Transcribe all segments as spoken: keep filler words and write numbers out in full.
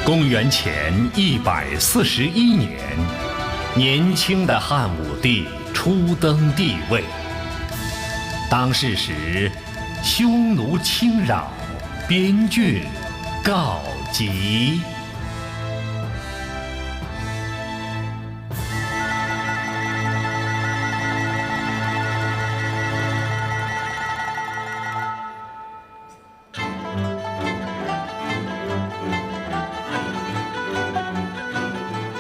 公元前一百四十一年，年轻的汉武帝初登帝位。当世时，匈奴侵扰，边郡告急。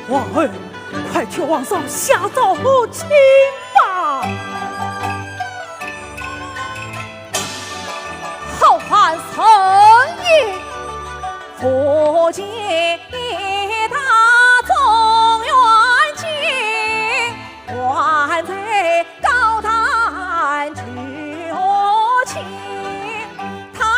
皇后，快求皇上下诏和亲吧。好汉人也，不见大状元进，还在高谈旧情。 皇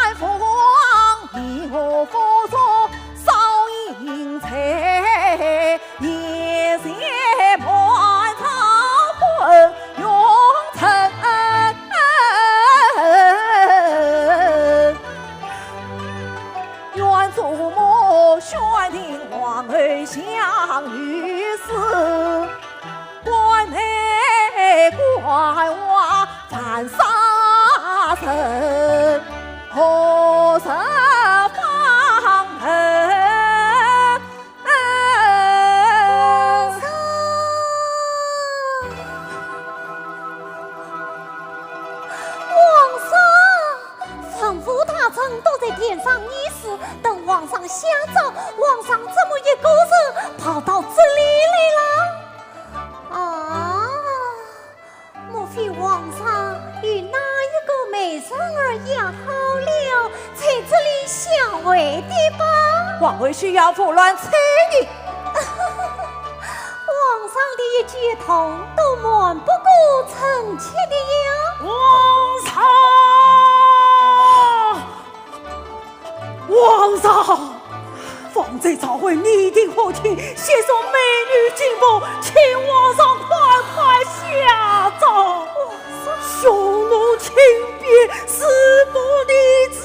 上，文武大臣都在殿上议事，等皇上下诏，皇上怎么一个人跑到这里来了？啊，莫非皇上与那一个美人儿约好了，在这里相会的吧？皇后休要胡乱猜疑。皇上的一举一动都瞒不过臣妾的呀。皇上，皇上，方才赵惠你的和亲，先送美女进府，请皇上快快下诏。匈奴侵边，誓不逆旨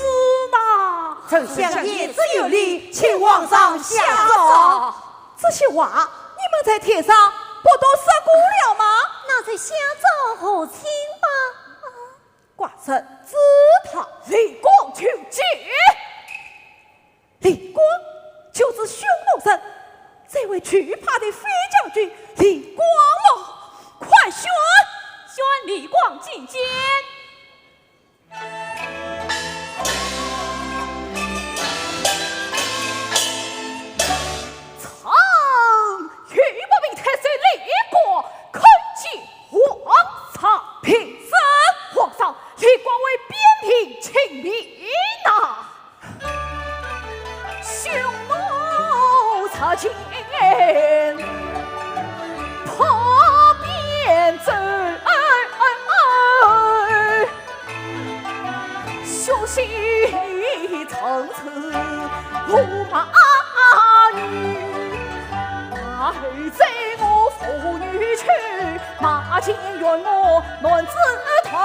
呐。丞相言之有理，请皇上下诏。这些话，你们在殿上不都说过了吗？那就下诏和亲吧。寡人知道。李广求见。李广就是匈奴人，这位惧怕的飞将军李广吗？快宣！宣李广觐见。 臣御马兵太守李广叩见皇上。平身。皇上，李广为边庭请命呐。匈奴入侵，破边走。 凶险城池路马远，马在我妇女去，马前怨我男子头。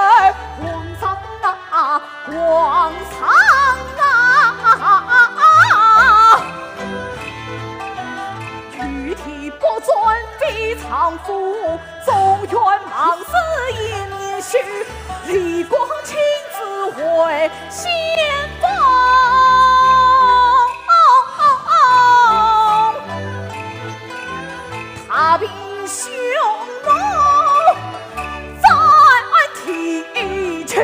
皇上啊，皇上啊，御殿不转非常夫，中原忙事一年休，李广亲自回 先锋。太平匈奴在地球。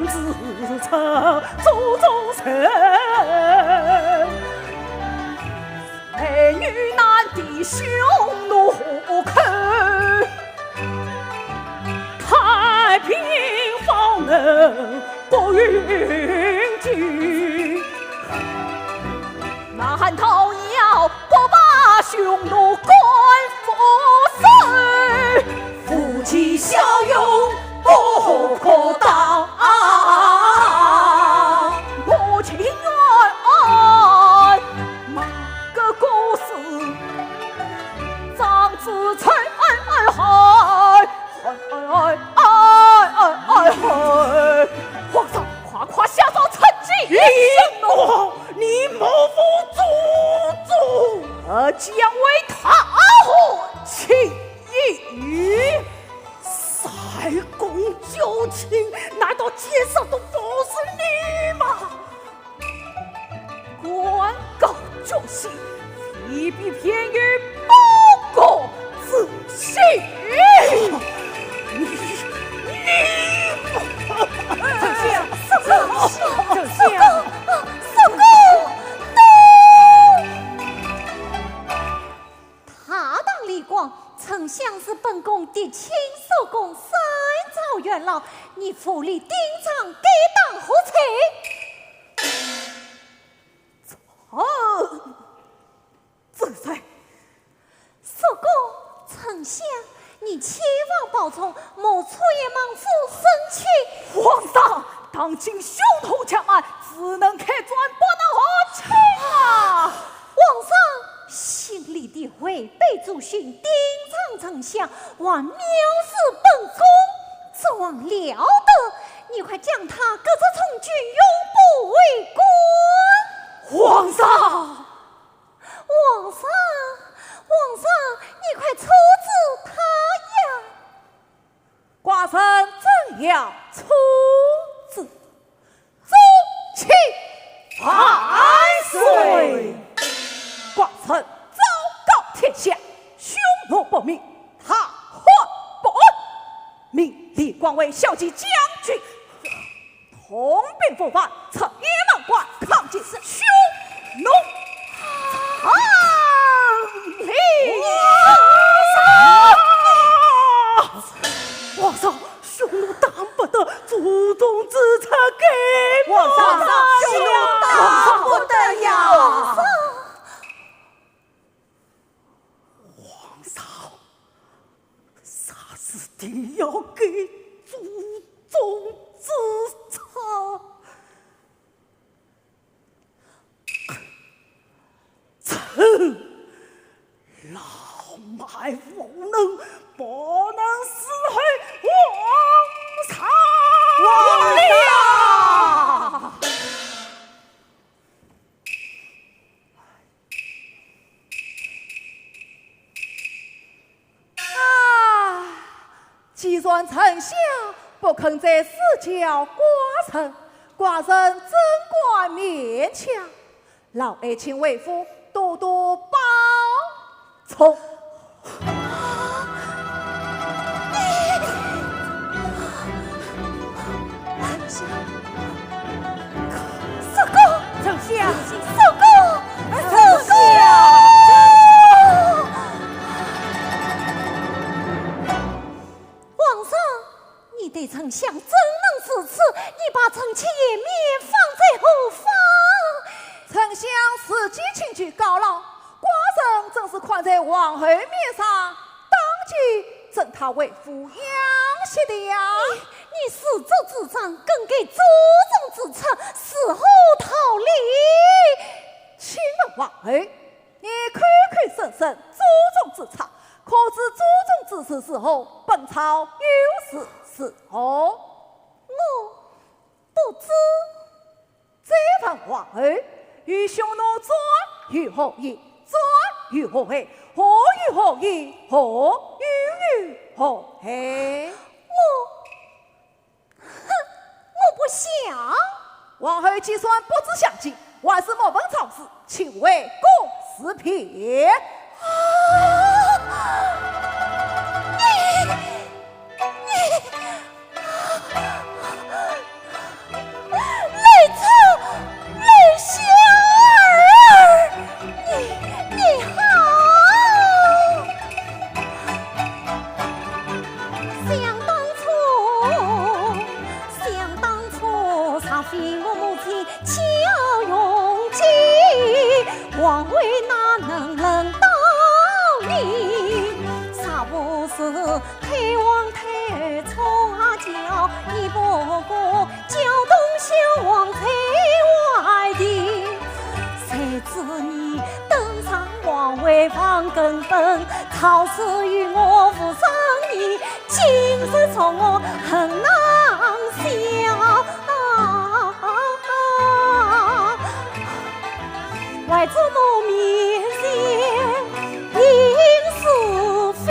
子出祖宗神。美女难敌匈奴虎口，太平方能国运久。南唐要不把匈奴赶覆首，夫妻效用不可当。我情愿卖个官司，张子成海。哎哎哎哎！皇上，快快下诏参见。你谋反，祖宗！呃，将为他何？请。三公九卿，难道奸商都不是你吗？官高九卿，非比便于不过之心。你，你，丞相，丞相，丞相，叔公，叔公，大胆李广，丞相是本宫嫡亲叔公，三朝元老，你无礼顶撞，该当何罪？臣，臣在。叔公，丞相，你千万保重，莫出驿望夫生气。皇上，当今匈奴强蛮，只能开战，不能和亲啊！皇上，姓李的违背祖训，顶撞丞相，还藐视本宫，这还了得？你快将他革职从军，永不为官。皇上！皇上，皇上，你快处置他呀！寡人怎样处置？ 众卿万岁！寡人昭告天下，匈奴不明，大患不安。命李广为骁骑将军，统兵赴防，彻夜望关，抗击匈奴。传令！皇上，皇上， 匈奴打不得，祖宗之策该。皇上，匈奴打不得呀。皇上，啥事体要改祖宗之策？ 臣老迈无能，不能侍候皇上了。皇上！啊，既然丞相不肯再赐教寡人，寡人怎敢勉强？ 老爱卿为父多多保重。叔公，丞相，叔公，叔公。皇上， 你对丞相怎能如此？你把臣妾颜面放在何方？丞相自己请去告老，寡人怎是看在皇后面上，当即准他为父养息的呀。你，你自作主张，更改祖宗之策，是何道理？请问皇后， 你口口声声祖宗之策，可知祖宗之事是何？本朝有事是何？我不知。再问皇后，与匈奴战有何意？战有何害？何与何意？何与何害？我 哼，我不晓。皇后既然不知详情，还是莫问朝事，请回宫自便。啊！你，你，退王退错轿，你不过叫东小王在外地。谁知你登上皇位望根本，朝思与我无商议，今日从我很难消。来，祖母面前应是非。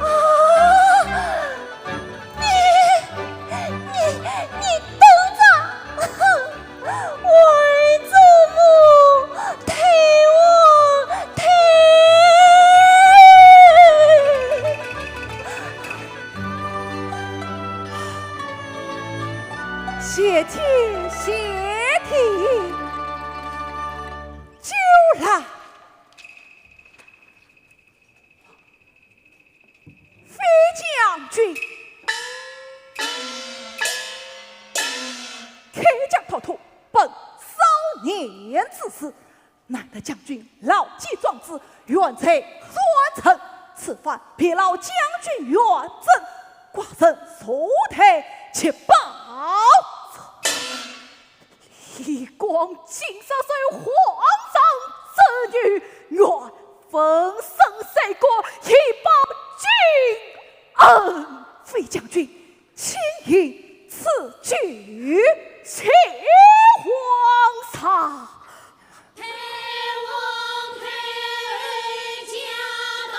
啊！你，你，你等着！外祖母，退我，退！谢天，谢地，救了。 飞将军，开疆拓土，本少年之事，难得将军老骥壮志，远征专程，此番别劳将军远征，寡人速带捷报。 李广今日受皇上之谕，愿粉身碎骨以报君恩。飞将军，请行此去。谢皇上。退王退驾到。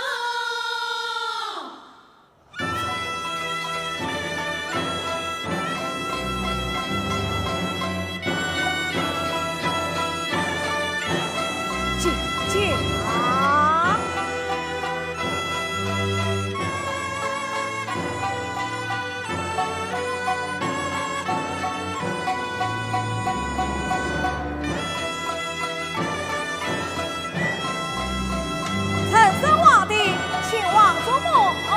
见驾。臣参皇帝，请王祖母安。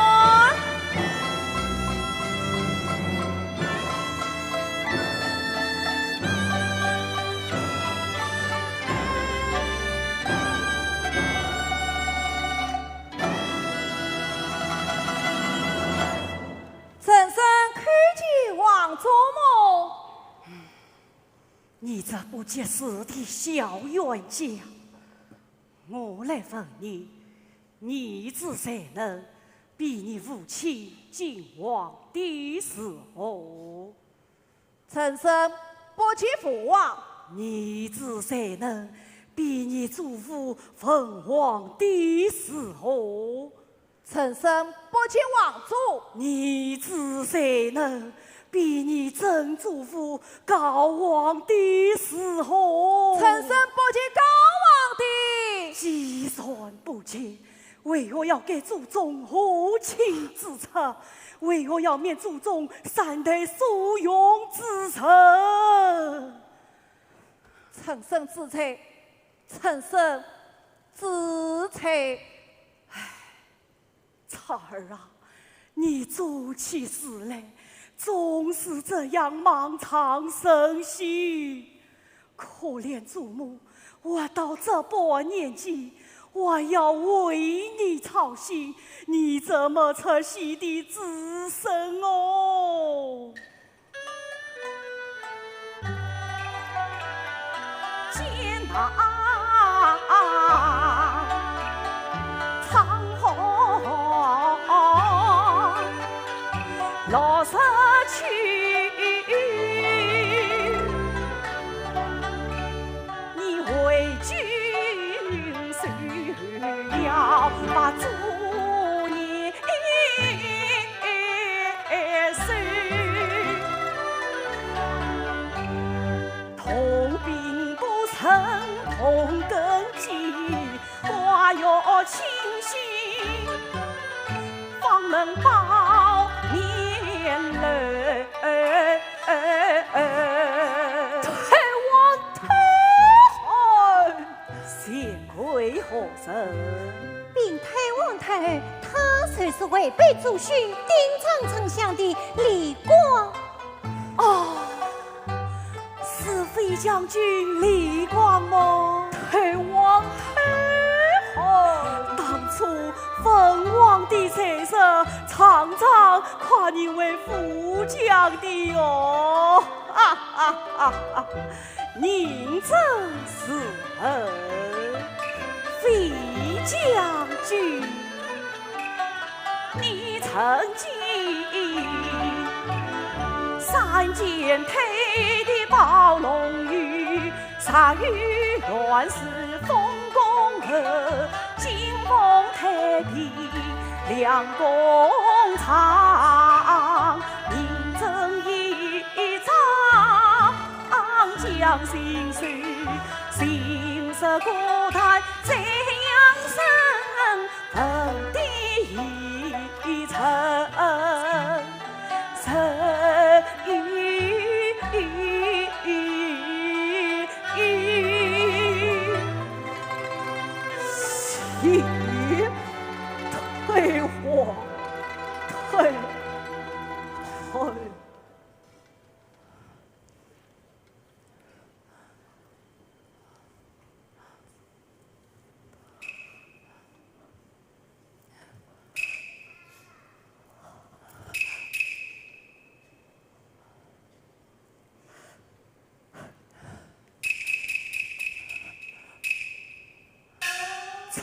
臣参叩见王祖母。你这不识字的小冤家，我来问你，你之才能，比你父亲靖王的时候， 臣参不及父王。你之才能，比你祖父文王的时候。臣参不及王祖。你之才能，比你曾祖父高皇的时候。臣参不及高皇帝。既然不及， 为何要给祖宗和亲之策？为何要免祖宗三代受用之恩？臣参知罪，臣参知罪。唉，婵儿啊，你做起事来总是这样莽撞生性。 可怜祖母活到这把年纪，还要为你操心，你怎么出息的子孙哦？见那沧海 老死去，你为君守孝，把祝言收。同病不生同根疾， 花月清新，方能报年来。退王退后，前来何人？禀退王退后，他就是违背祖训，顶撞丞相的李广。 哦，是飞将军李广么？退王退后。夸你为副将的哟。哈哈哈哈！认真是恩，飞将军。你曾经三肩推的暴龙鱼， 杀于乱世丰功后，金风太平两功唱，名震一朝，将心事，心事古谈怎样生？ 问的一层层意。退，退，退。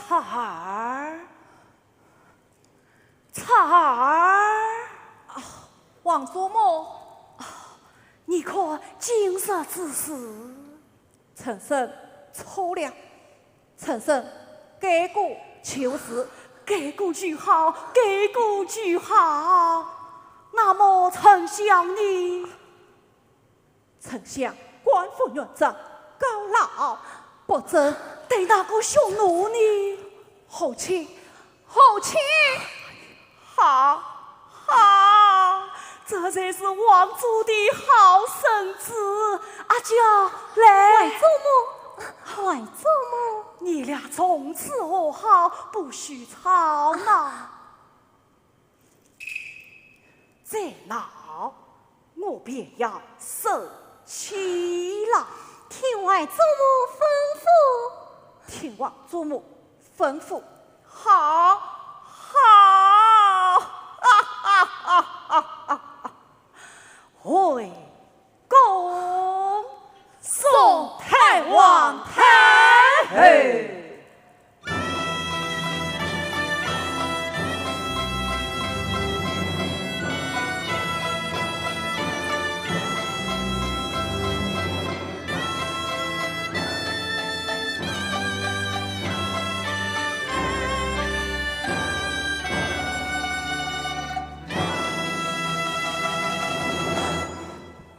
婵儿，婵儿。啊，王祖母。啊，你可今日之事？ 陈生错了，陈生，改过就是。改过就好，改过就好。那么丞相呢？丞相官复原职，告老不准。对那个匈奴呢？后卿，后卿。 好，好，这才是王佐的好孙子。阿娇，来。外祖母，外祖母。你俩从此和好，不许吵闹。再闹， 我便要生气了。听外祖母吩咐。听外祖母吩咐。好，好，哈哈哈哈哈！回宫送太皇太后。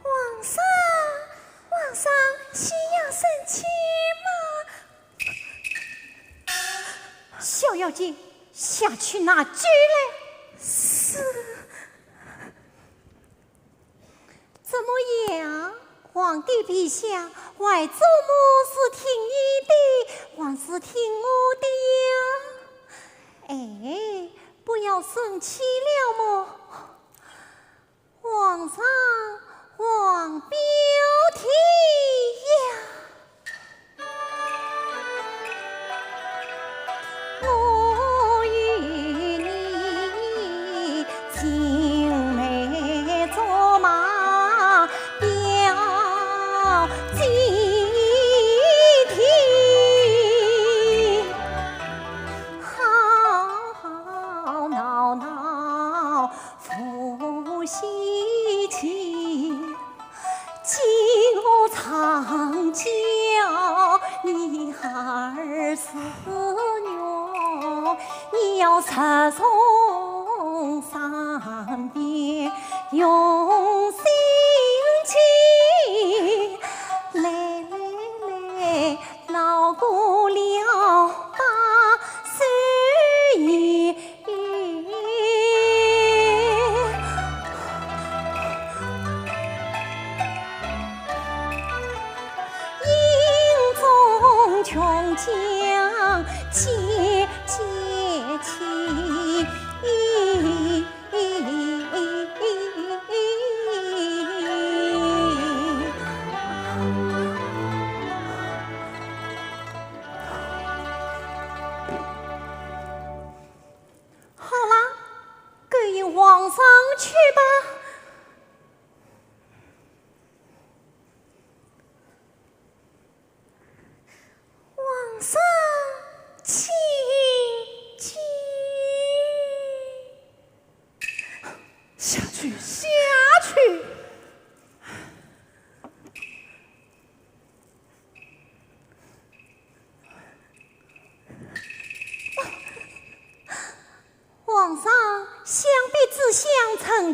皇上，皇上，岂要生气嘛？ 小妖精，下去拿酒来。是。怎么样，皇帝陛下，外祖母是听你的，还是听我的呀？哎，不要生气了么。 皇上，皇表弟呀。我与你青梅竹马，表姐弟。 吵吵闹闹不稀奇，见我长叫你孩儿是女，你要十重三遍用心去。来来来， 闹过了八岁，英宗琼浆解解气。 好啦，既然皇上求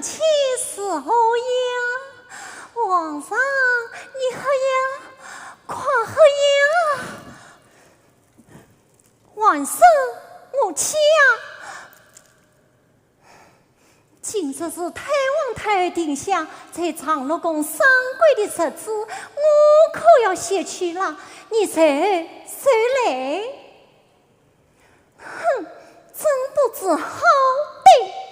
妻如何呀？皇上，你喝呀，快喝呀！皇上，我妻啊！今日是太皇太后殿下在长乐宫赏桂的日子，我可要歇去了，你随，随来。 哼，真不知好歹。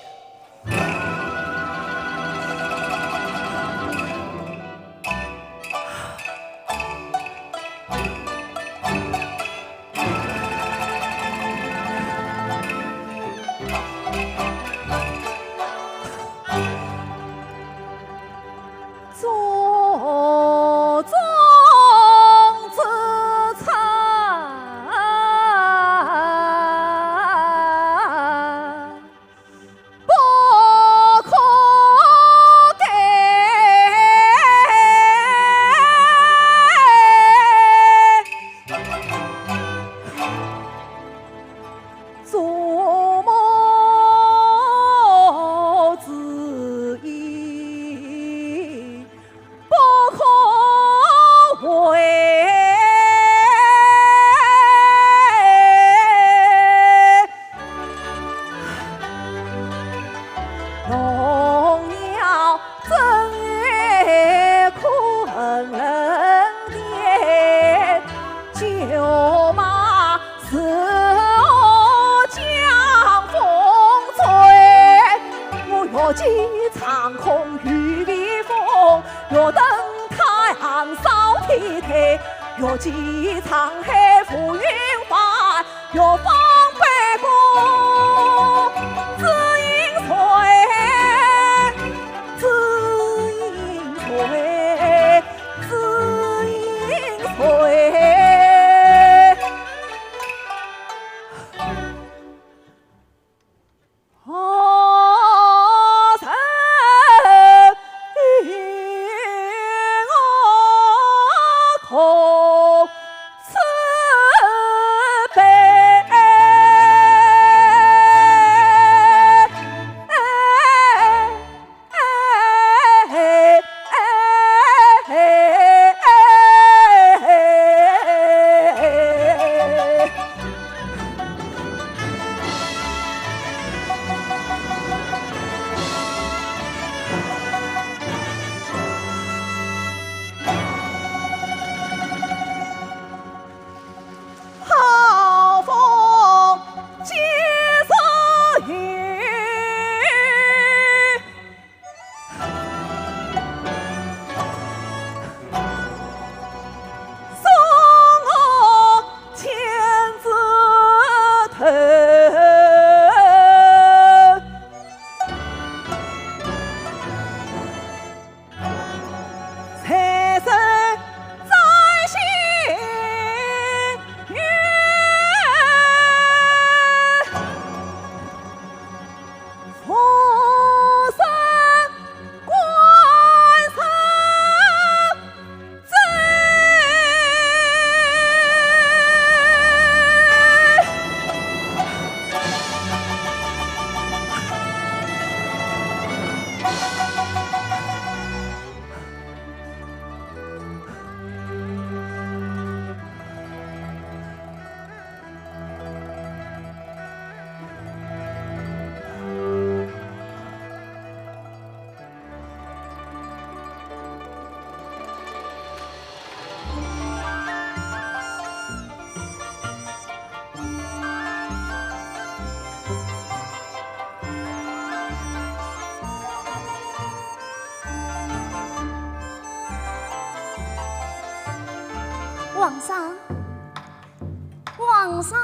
皇上，皇上。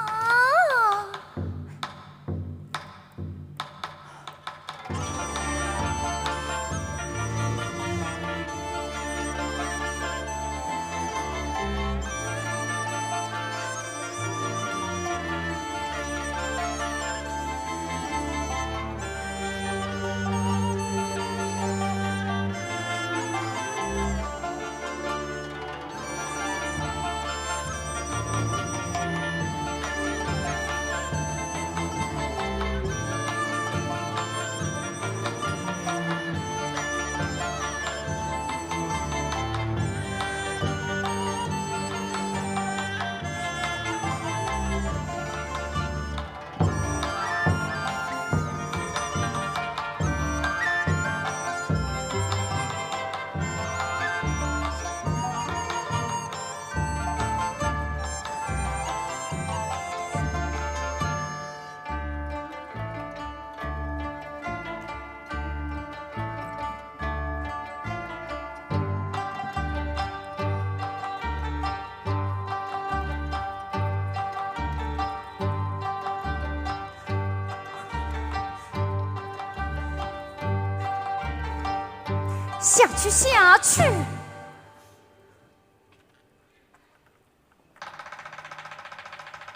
下去，下去。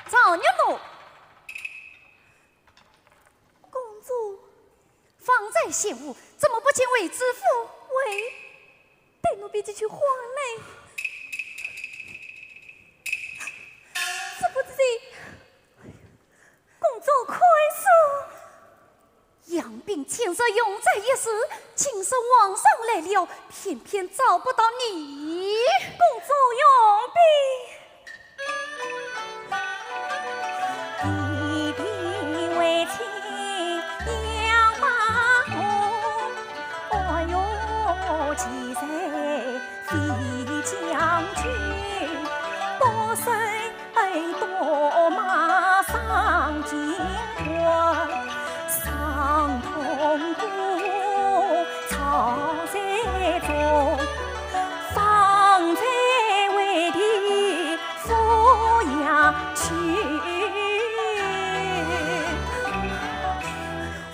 赵玉奴，公主，方才贤婿怎么不见卫知府？喂，对奴婢这句话嘞，这不知 公主宽恕。养兵千日，用在一时。今日皇上来了，偏偏找不到你。公主容禀。弟弟为妻杨八公，哎哟，其实 非将军，不是多马上金国，伤痛苦操在中，方才为的抚养去。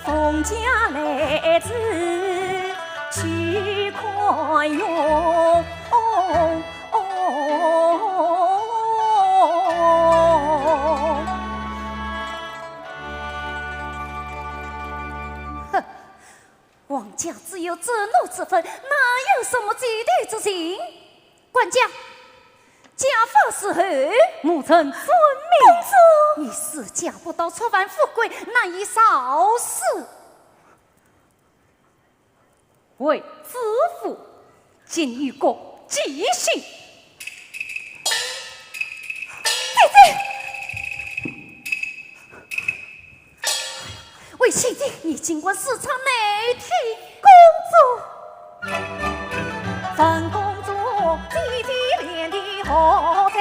封家来自去看哟。哼，王家只有主奴之分，哪有什么姐弟之情？ 管家，家法伺候。母亲遵命。公主，你是嫁不到，触犯富贵，难以饶恕。卫知府，请与公即行。姐姐， 为妻，你尽管说出来听。公主。本公主姐姐练的好才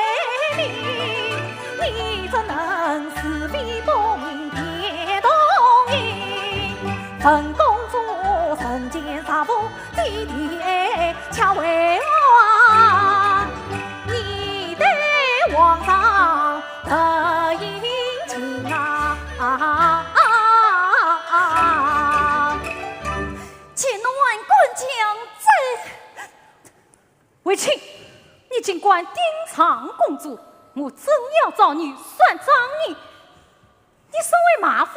名，你怎能是非不明别动意？本公主人间杀父 姐弟爱，却为何你对皇上得人情啊？且慢，管家在。卫青，你竟敢顶撞公主，我真要找你算账呢！ 你身为马夫，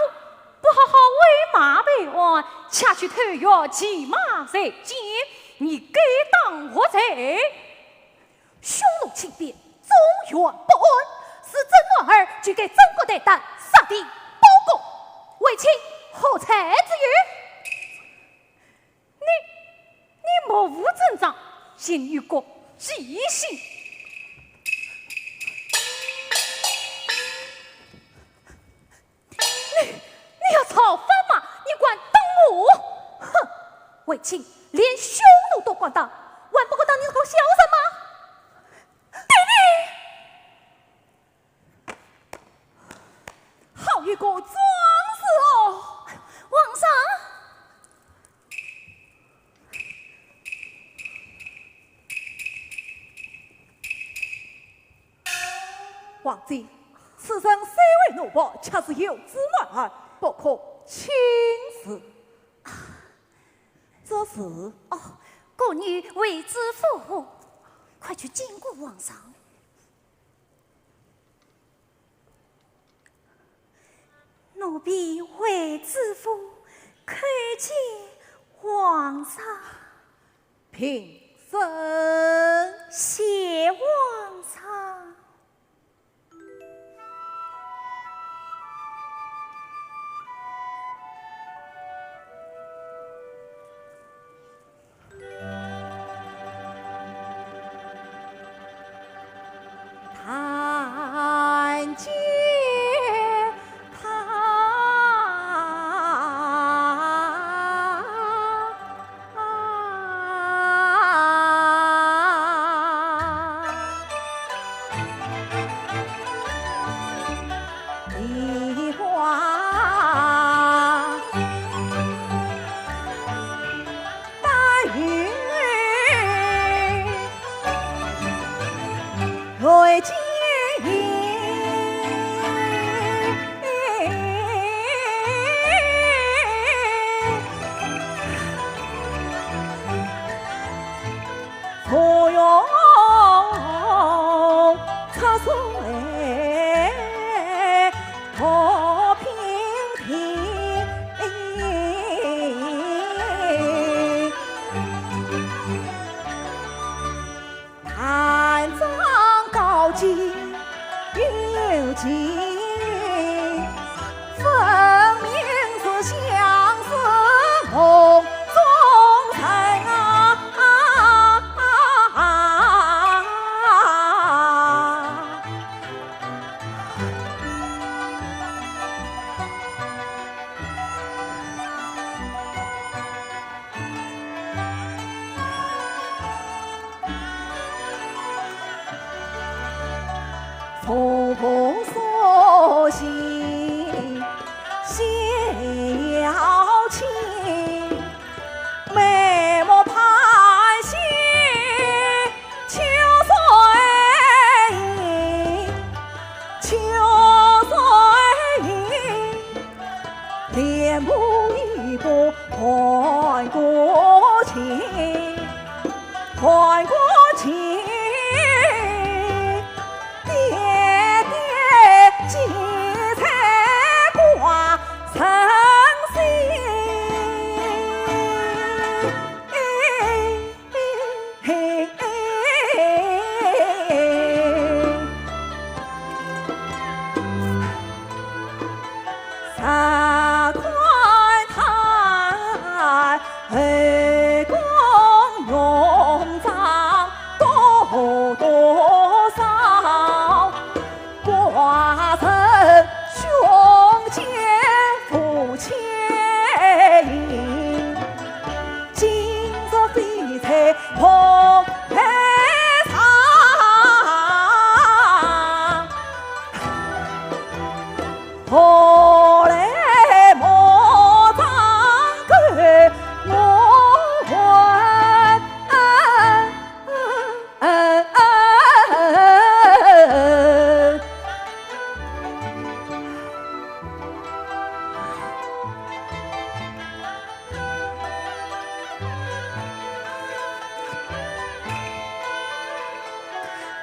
不好好喂马备案，却去偷药骑马在街，你该当何罪？匈奴侵边，中原不安，是朕男儿就该正国担当，杀敌报国，卫青，何罪之有？ 你，你目无尊长，竟与国即行。你，你要造反吗？你敢动我？哼，卫青，连匈奴都敢打，还不够当你这个小人吗？对你！ 好一个壮士哦！皇上，王姐，此人虽为奴仆，却是有子男儿，不可轻视。这是……哦，宫女卫知府，快去见过皇上。 奴婢卫知府叩见皇上。平身。谢皇上。情，分明是相思梦中人啊。浮萍素系小青，眉目盼星秋水影，秋水影。 莲步一步攀过去，攀过去，点点金钗挂人心。 嘿嘿嘿，啥看他后宫用妆多多少，挂人胸间无千银。 今日翡翠红台上，何来莫张口莫问。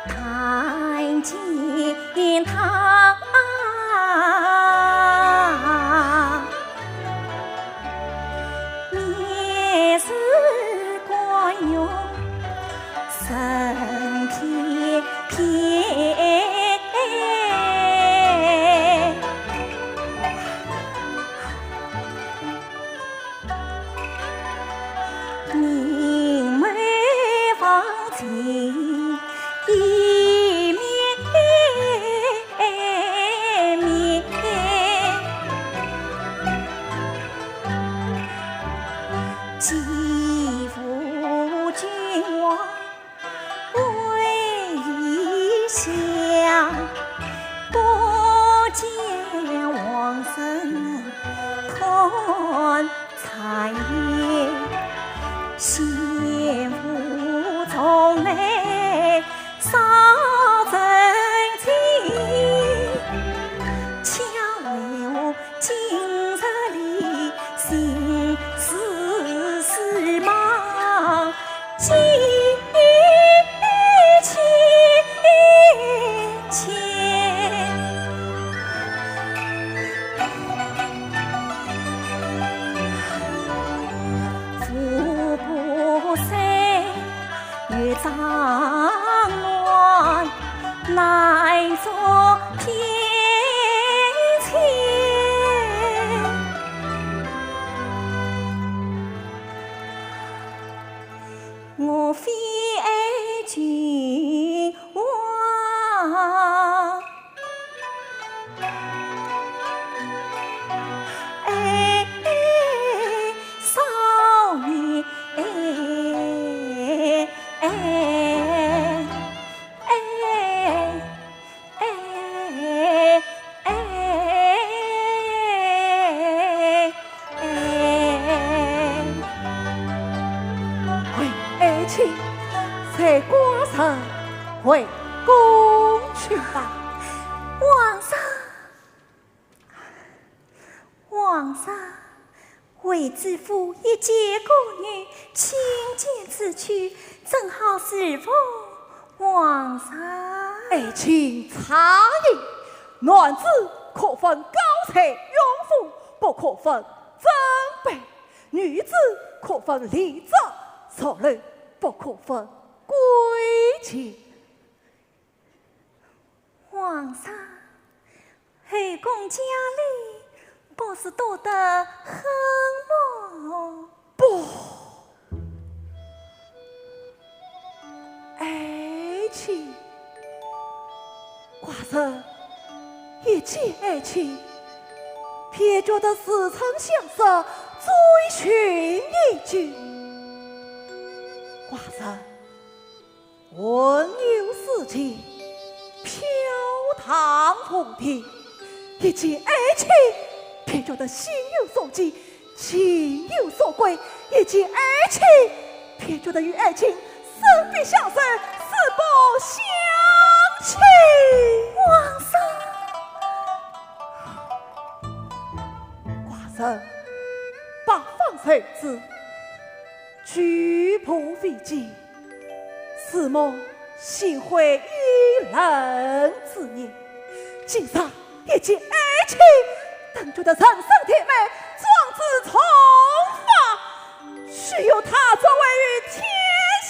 看见他面似光荣，神偏偏。 人眉望情意绵绵，既无君王 为伊想，不见王孙看残颜，心腹愁眉 少曾见，恰为我今日里心事事忙，记起前。 我非爱君王。 哎，少年，哎，哎，哎，哎，哎。 哎，为爱卿，随寡人回宫去吧。皇上，皇上，为知府一介宫女，轻贱之举，怎好侍奉皇上？爱卿差矣，男子可分高才荣服，不可分 尊卑，女子可分礼乐俗礼，不可分贵贱。皇上，后宫佳丽，不是多得很么？不，爱卿，寡人一见爱卿，便觉得似曾相识，醉醺已久。寡人 云游四境，飘荡风尘，一见爱卿，便觉得心有所寄，情有所归，一见爱卿，便觉得与爱卿生死相守，誓不相弃。皇上，寡人八方受制，举步维艰， 似梦星辉与冷之年，今朝一见爱卿，顿觉得人生甜美，壮志重发。只有他作为于天下，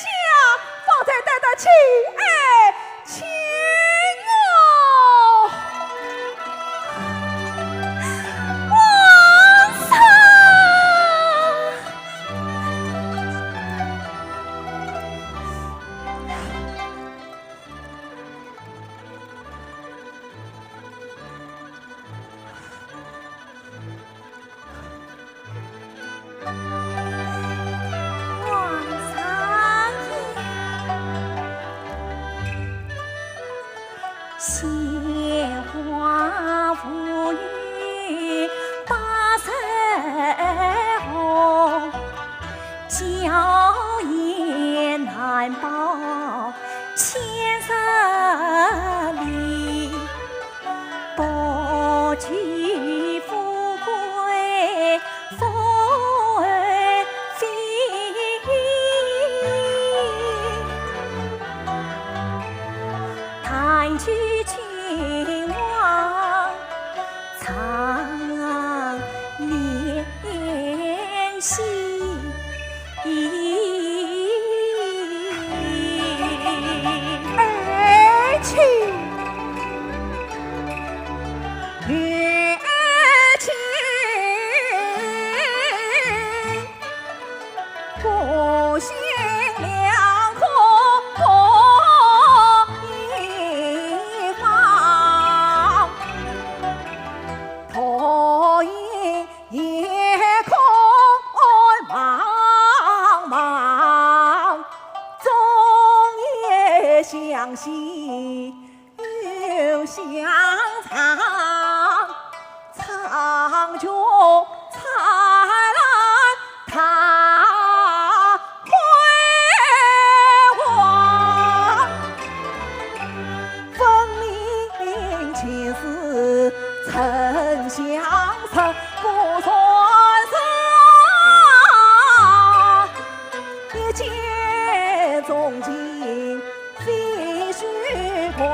方才得的情爱情哦。皇上！ 皇上呀！ 鲜花无语百日红，娇艳难报千日丽。不求富贵 富贵，但求君王长年喜。爱卿，爱卿。 孤星两颗各一方，独影夜空茫茫，终夜相惜 又相长，长久灿烂他辉煌。分明前世曾相识，不算是啊，一见钟情 非虚妄，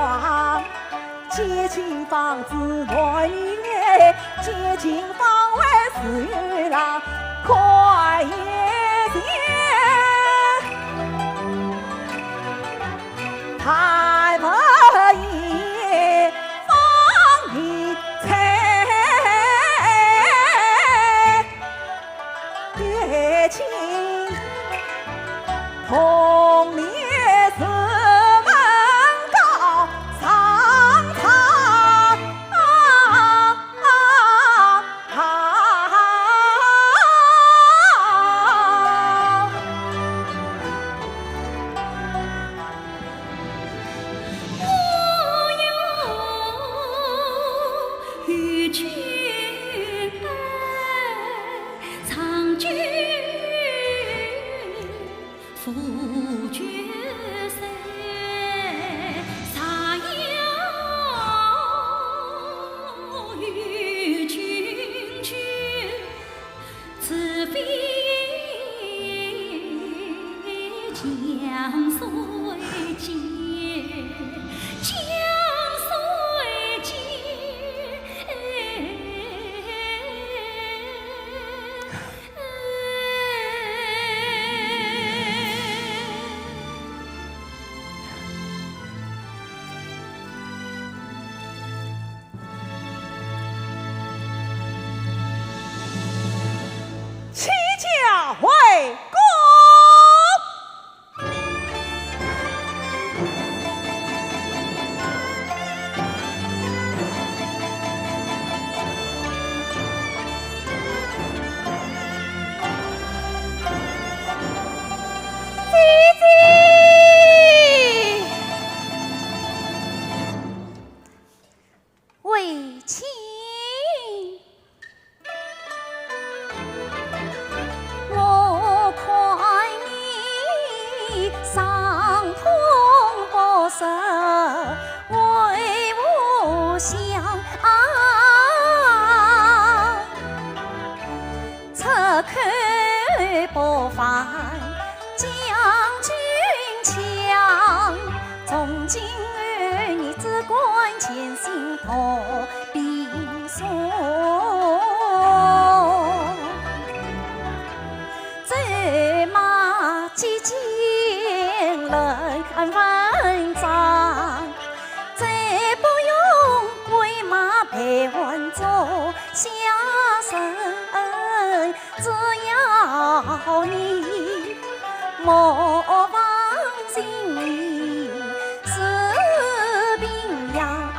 结情方知男女爱，结情方为自由郎，看一见。谈不厌芳华醉。 爱卿，同年入门高上堂。我有与君长久赴绝塞，常有与君居。 此非江水间，江水间。请。我看你伤痛不说，为何想啊？ 出口不犯将军强，从今后你只管前行逃避送。走马既经人文章，再不用喂马陪玩捉小人。 只要你莫忘情义是平阳啊。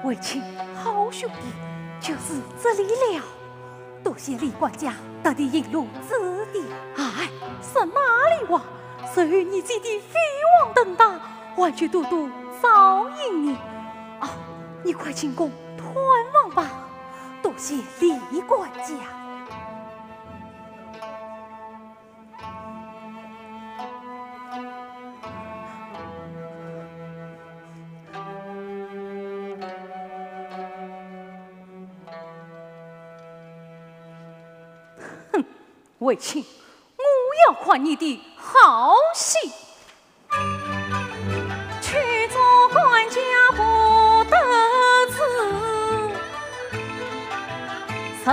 卫青，好兄弟，就是这里了。多谢李管家特地引路指点。哎，是哪里话？谁与你姐弟飞黄腾达，还求都督照应你。啊，你快进宫探望吧。多谢李管家。 哼，卫青，我要看你的好戏。 去做官家不得志，日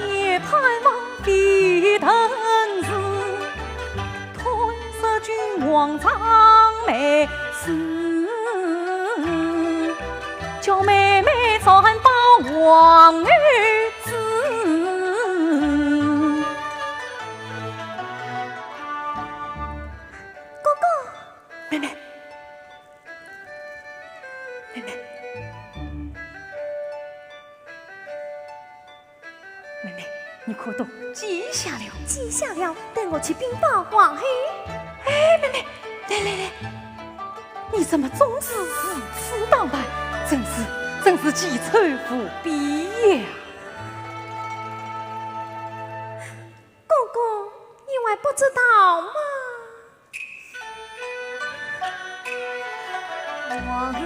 夜盼望非等时。吞食君王张美食，叫妹妹转报王儿子。哥哥， 妹妹，妹妹，妹妹，你可都记下了？记下了，等我去禀报皇后。哎，妹妹，来来来，你怎么终日如此打扮？真是，真是奇丑无比呀！ 哥哥，你还不知道吗？王后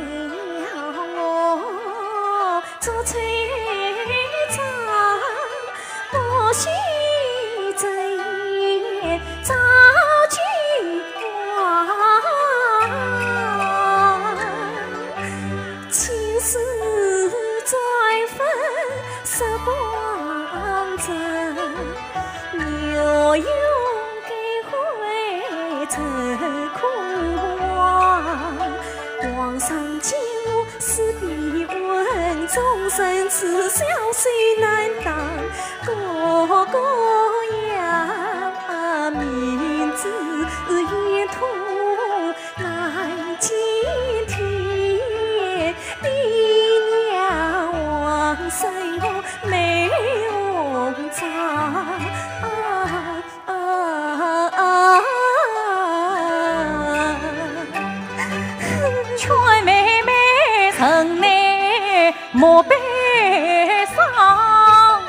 要我做宰相，不许正言招君王。 青丝在分时光着，牛羊该会成空亡。皇上见我势必昏，终身至孝谁难当？哥哥呀，明知眼痛 难见天，爹娘往生我美红妆。啊啊啊！劝妹妹城内莫悲伤，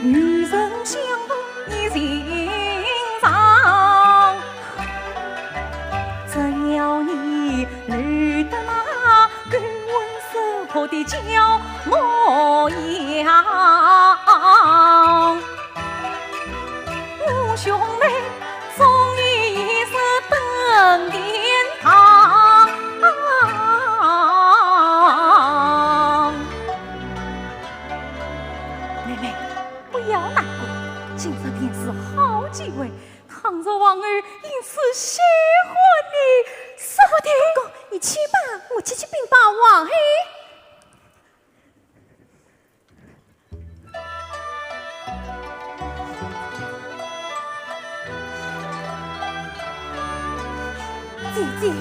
女人相逢一心肠。 只要你留得那勾魂摄魄的娇模样，我兄妹终一日登天堂。妹妹， 不要难过，今日便是好机会，倘若王后因此喜欢你，说不定……哥哥，你去吧，我去禀报王后。 姐姐。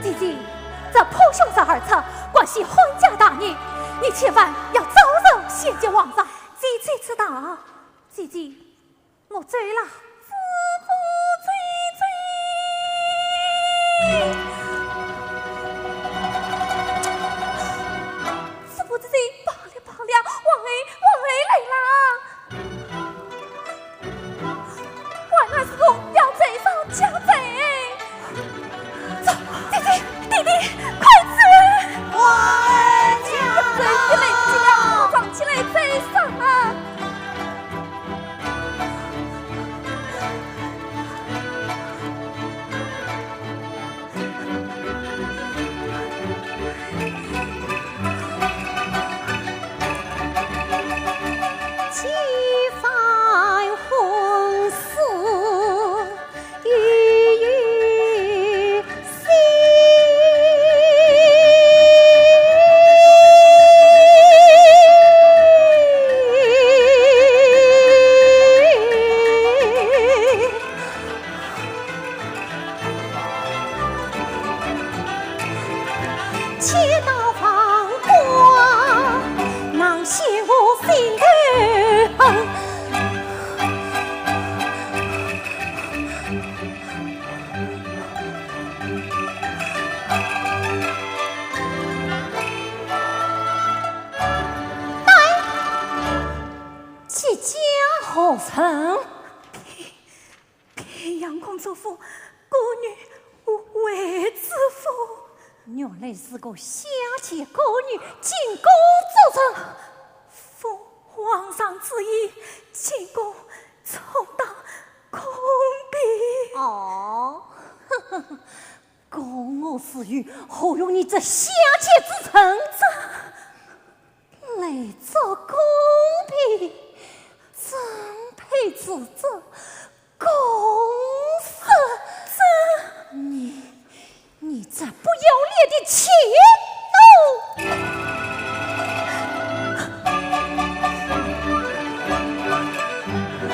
姐姐，这破凶十二则，关系汉家大业，你千万要早日献给皇上。姐姐知道。姐姐，我走了。 师父，姐姐，罢了，罢了，王后，王后来了。王安石要追上家贼。走，姐姐，弟弟，快走！王家贼，来不及了，快藏起来追上啊！ 这家何人？ 平阳公主府，孤女未知府。原来是个下贱孤女，进宫作甚？奉皇上旨意，进宫充当宫婢。哦，呵呵呵，宫外之女，何用你这下贱之人？这 来做宫婢，怎配做这公事？这……你这不要脸的贱奴！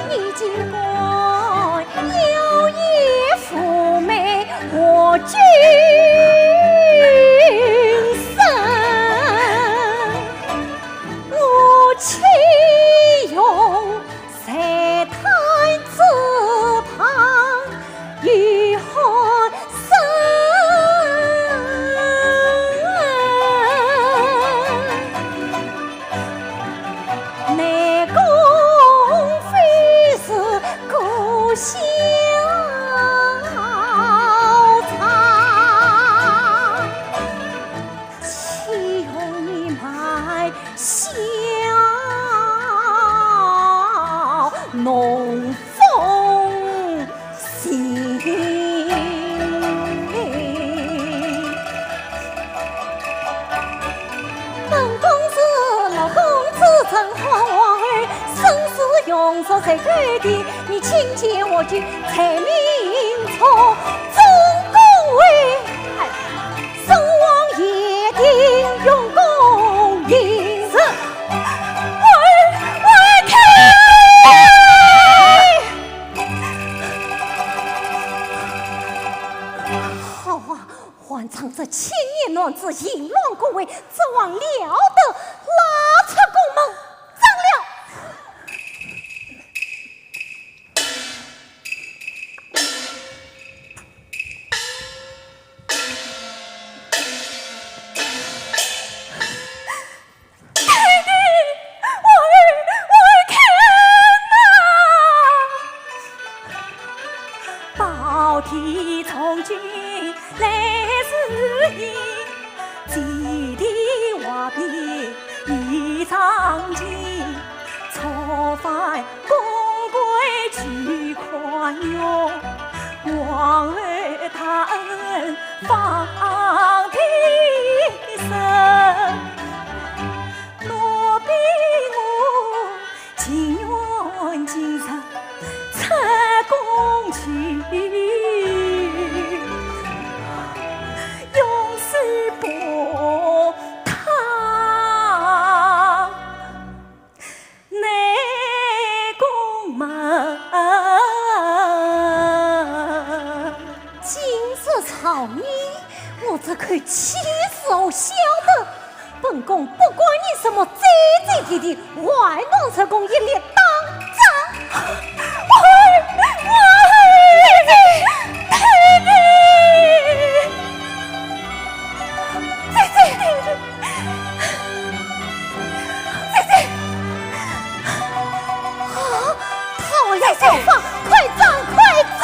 你竟敢妖言污媚我君身，我岂容 在台之旁与汉生。内宫妃是个小妾，岂容你卖 笑弄风行。本宫是六宫之正花皇后，身世荣辱谁敢定？你亲见我就才名错，总宫为 圣王爷定用功行事。我，我看！好啊，还仗这青年男子，淫乱过位，这王料得拉出宫门斩了。 今日朝你，我这口气是好消的。本宫不管你什么姐姐弟弟，还弄出宫一力打仗。喂，喂，姐姐，弟弟。 姐姐，姐姐，啊，讨要上房，快走，快走！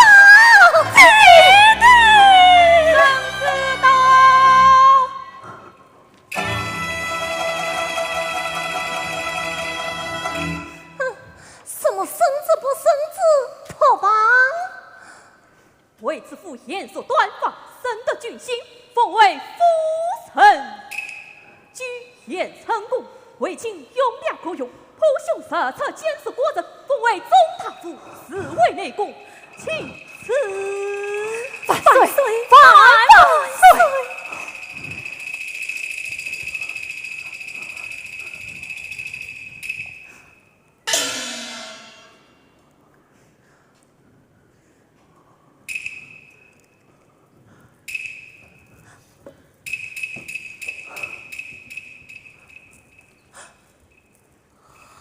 姐姐，怎知道？哼，什么孙子不孙子，破防！ 为知府贤淑端方，深得君心，封为府丞。举贤称公，为卿勇略可用，破凶十策，监视国贼，封为中大夫，侍卫内宫，钦此。万岁！万岁！万岁！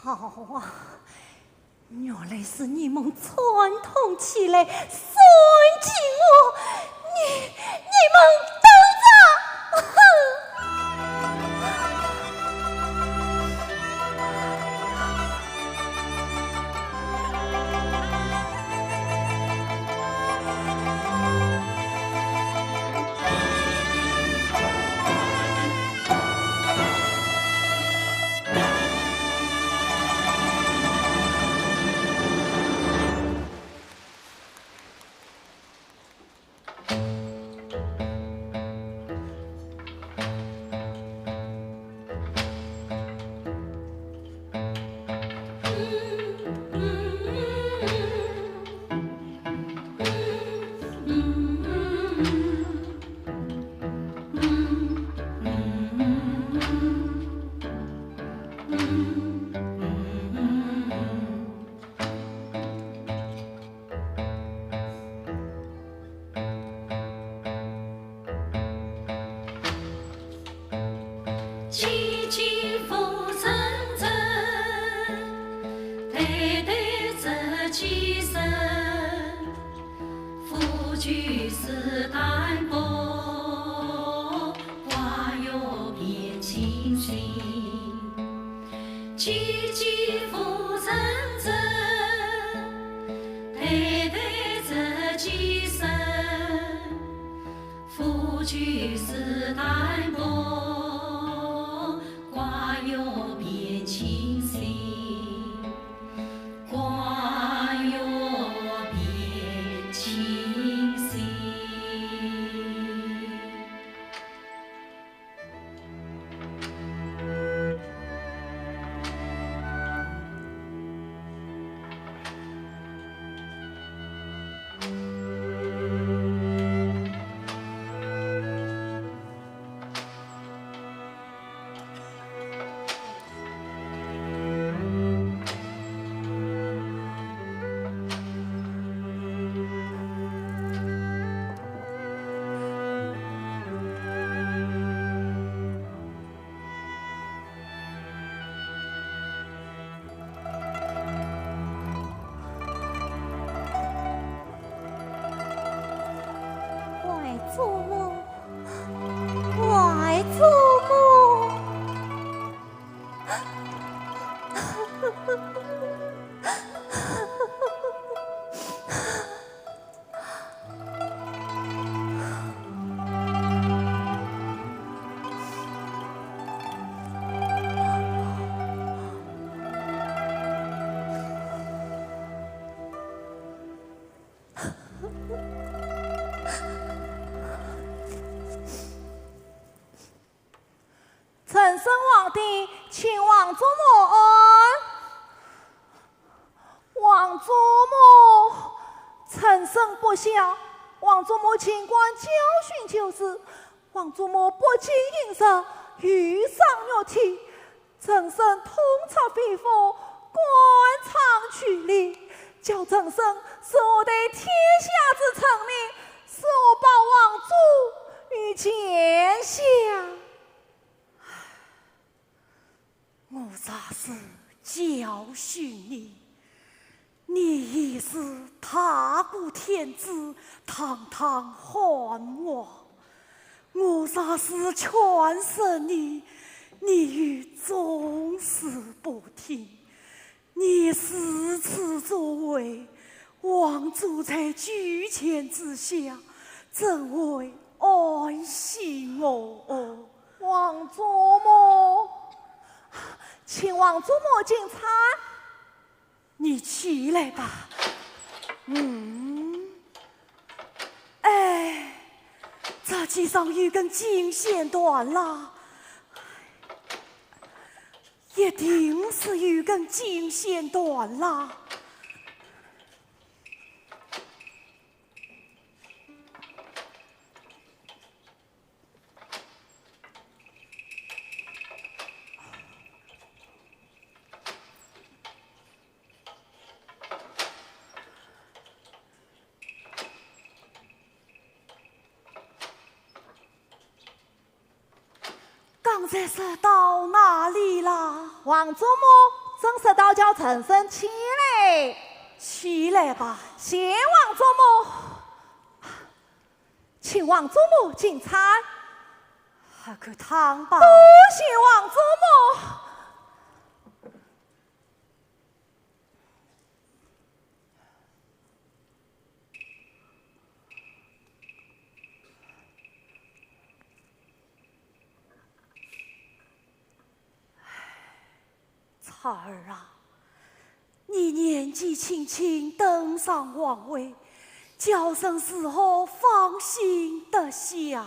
好啊，原来是你们串通起来算计我，你，你们等着！哼！就是淡泊，挂月辨青山，挂月辨青山。 外祖母，外祖母。 承圣皇帝请王祖母安。王祖母，承圣不孝，王祖母尽管教训就是，王祖母不经饮食，又赏玉体， 承圣痛彻肺腑，肝肠俱裂，叫承圣是我对天下之臣民，是我保王祖于贱下。我若是教训你， 你已是踏过天子，堂堂汉王。我若是劝说你，你又总是不听。你如此作为，王祖在九泉之下，怎会安心哦？王祖母，请王祖母进餐。 你起来吧。嗯，哎，这几上有根金线断了，一定是有根金线断了。 刚才说到哪里啦？王祖母，正说到叫承圣起来。起来吧。谢王祖母。请王祖母进餐。喝口汤吧。多谢王祖母。 婵儿啊，你年纪轻轻登上皇位，叫人如何放心得下？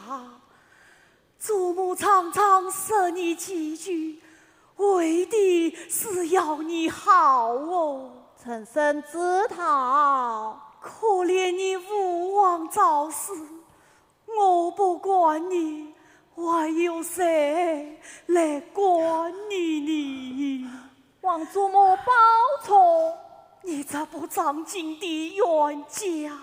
祖母常常说你几句，为的是要你好哦。承圣知道。可怜你父王早逝， 我不管你，还有谁来管你呢？王祖母保重。你这不长进的冤家，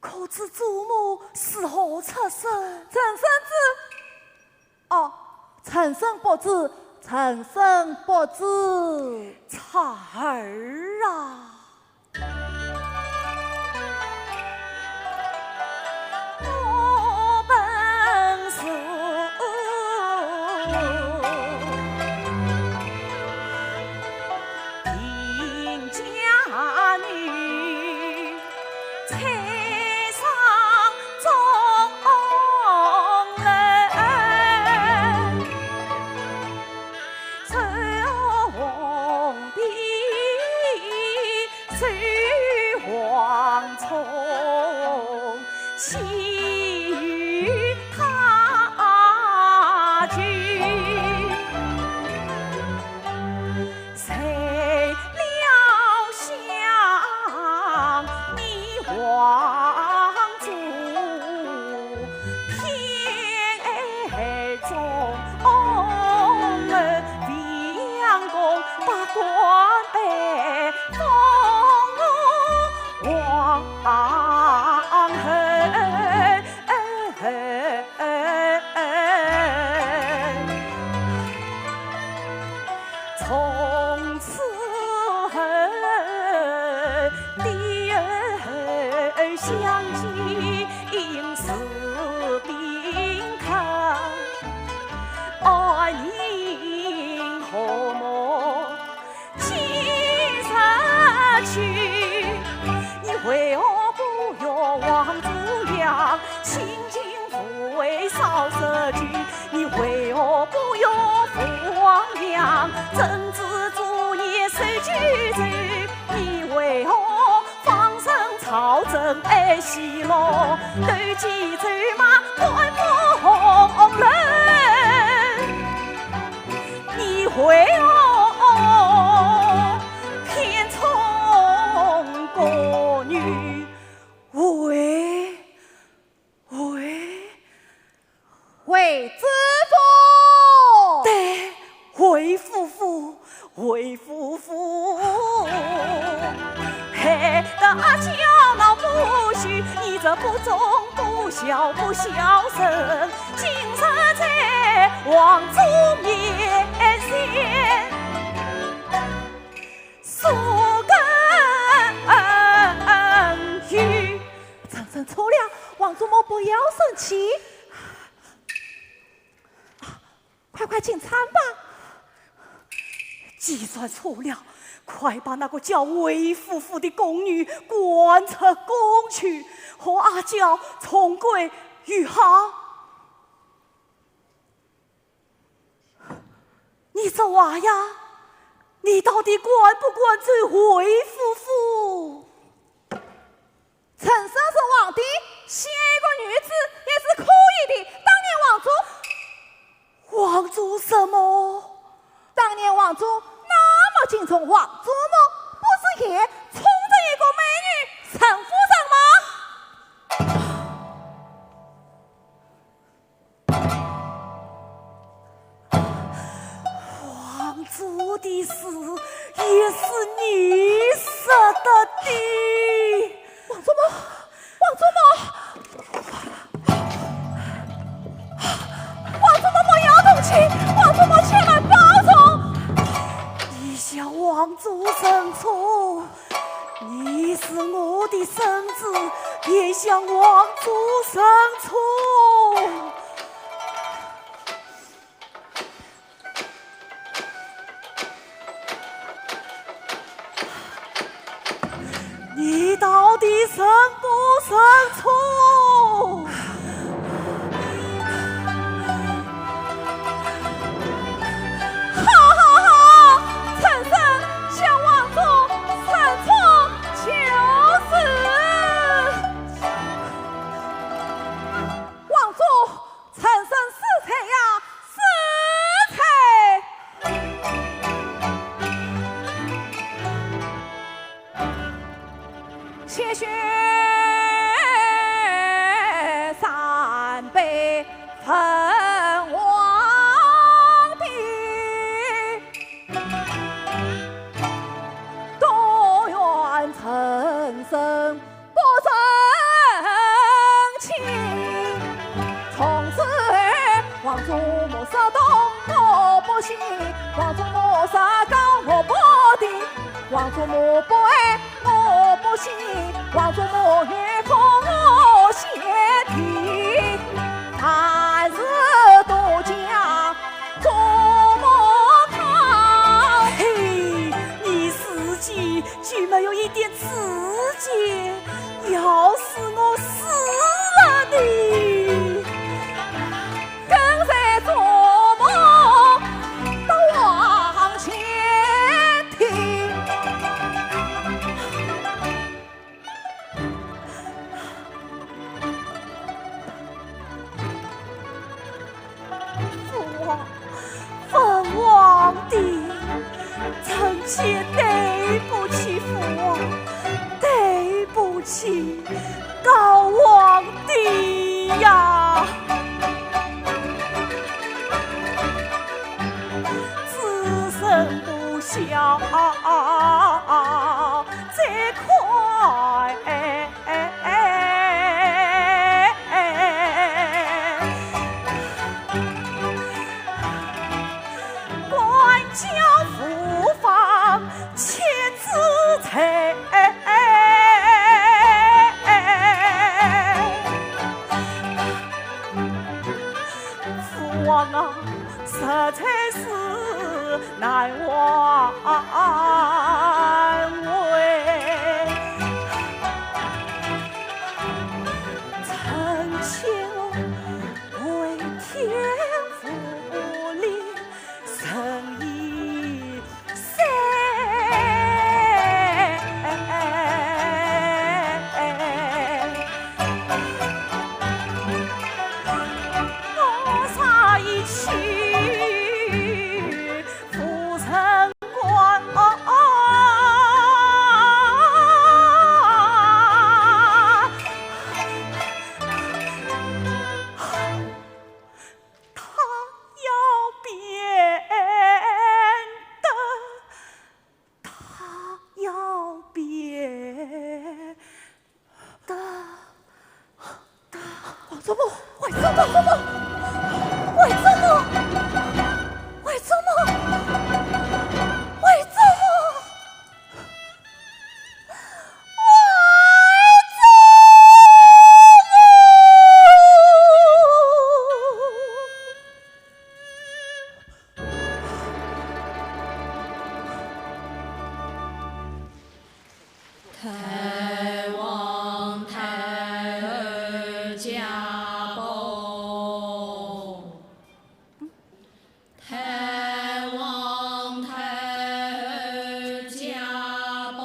可知祖母是何出身？承圣知，哦，承圣不知，承圣不知。婵儿啊！天中未央宫，百官拜封皇后。 从此后，帝后相敬是宾客，爱人和睦今日去。你为何不与王祖阳亲近？ 父为少时去，你为何不与父王娘？怎知昨夜受酒醉，你为何放声操琴爱戏乐？斗鸡走马，观不红楼。你为何偏宠歌女？为 回，回知府。对，回府府，回府府。害得阿娇闹不休，你这不忠不孝不孝顺，今日在王祖面前 说个嗯。长生错了，王祖母不要生气。快快进餐吧。既然错了，快把那个叫回府府的宫女赶出宫去，和阿娇重归于好。 你说话呀，你到底赶不赶走回府府？陈生是皇帝，选一个女子也是可以的。当年王祖，王祖什么？当年王祖那么敬重王祖母，不是也宠着一个美女陈夫人吗？ 王祖的事也是你说的的。王祖母，王祖母，王祖母不要动气，王祖母千万保重。你向王祖认错，你是我的孙子，也向王祖认错。 你到底认不认错？好好好，陈生向王祖认错就是。王祖， 陈生恕罪呀，恕罪。且学三杯汾王的，都怨陈生 不成亲。从此王祖母说东我不信，王祖母说高我不低，王祖母不爱我不信，王祖母越哭我先啼。但是都讲祖母好。嘿，你自己 就没有一点志气，要是我死了呢？跟随祖母到黄泉亭。 王望啊，实在是难挽回。春秋为天无力，人亦 他要变得，他要变得，王祖母，王祖母，王祖母，王祖母，王祖母。 太皇太后驾崩！ 太皇太后驾崩！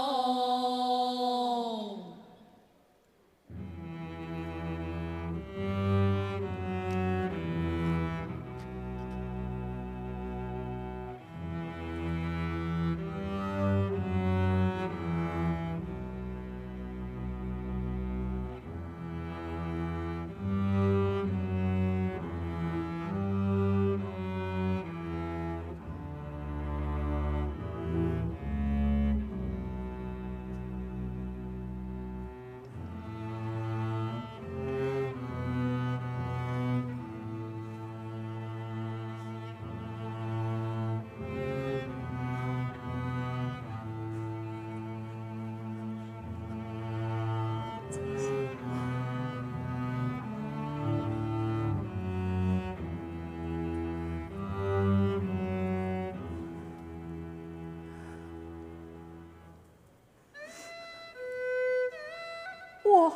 王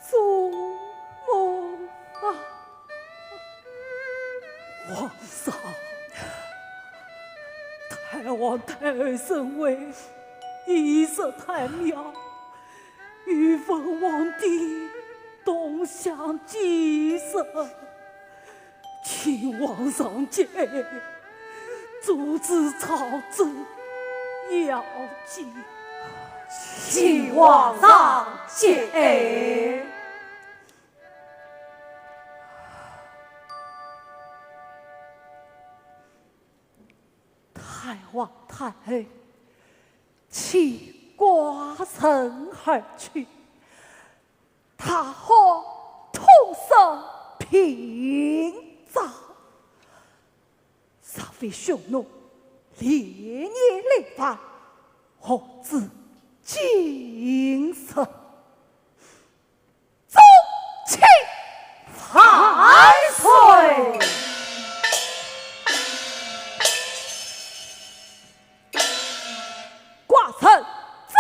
祖母啊！皇上，太皇太后身危，已入太庙，与父皇帝同享祭神。 请皇上节哀，阻止朝政要紧。请皇上节哀。太皇太后请寡人而去， 大好痛失屏障。若非匈奴连夜来犯，何至今日？众卿万岁！ 寡人昭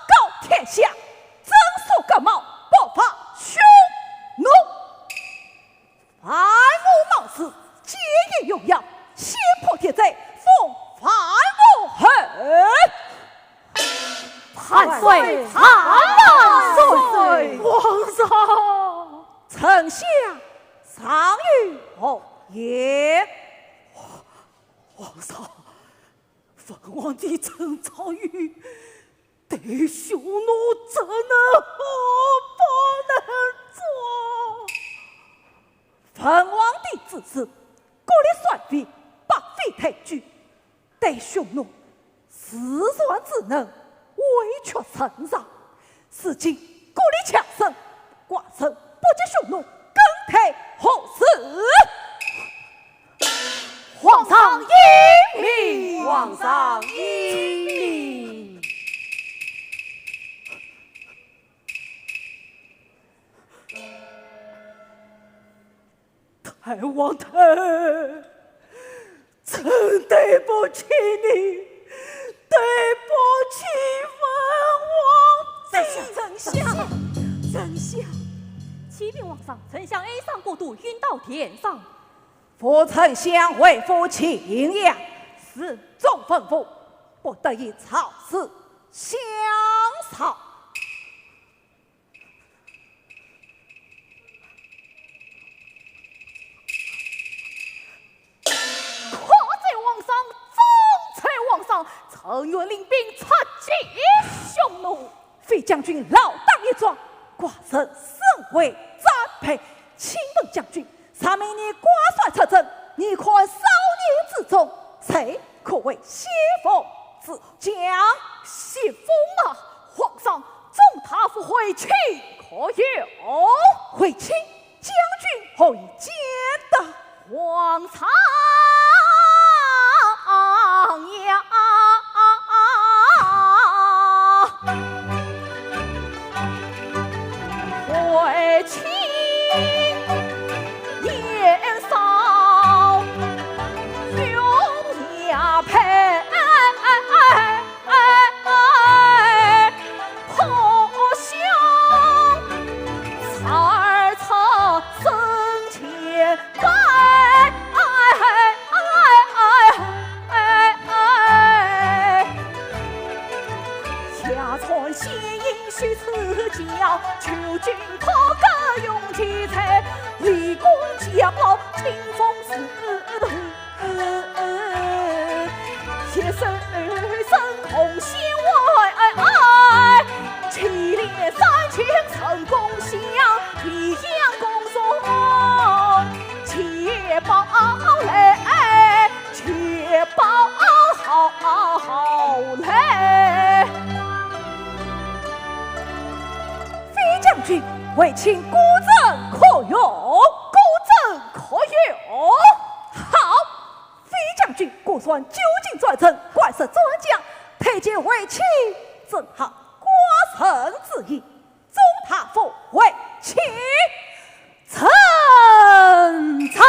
告天下，征伐各毛，北伐匈奴。凡无冒事，见义勇要，先破天罪，封樊于侯。万岁，万岁！皇上！丞相尚有何言？皇上， 父皇帝陈昌宇对匈奴怎能好不能做？父皇帝之时，各立帅费，百废待举，对匈奴自然只能委曲承让。 如今各立强盛，寡人不及匈奴，更待何时？皇上英明！皇上英明！ 太太皇太后，臣对不起你，对不起文皇帝。丞相，丞相，启禀皇上，丞相哀伤过度，晕倒殿上。扶丞相回府静养。是。总吩咐，不得与朝事相吵。 快奏皇上，快奏皇上，陈元领兵出击匈奴。飞将军老当益壮，寡人身为战备，请问将军，常命你挂帅出征，你看少年之中，谁可为先锋之将？先锋嘛，皇上，中大夫卫青可有？卫青 将军何以见得？皇上呀，卫青年少，雄也配。 哎，哎，哎，哎，破晓，才出生前拜。哎，哎，哎，哎，哎，哎，下船先行须赐教，求君可歌颂其才，立功效劳，听风使舵。 携手同心为爱，齐练三军神功，向飞扬弓松，捷报来，捷报好来。飞将军，卫青果真可用？果真可用。好， 飞将军，果然久经战阵，怪识战将，推荐卫青，正合寡人之意。中大夫卫青，臣在。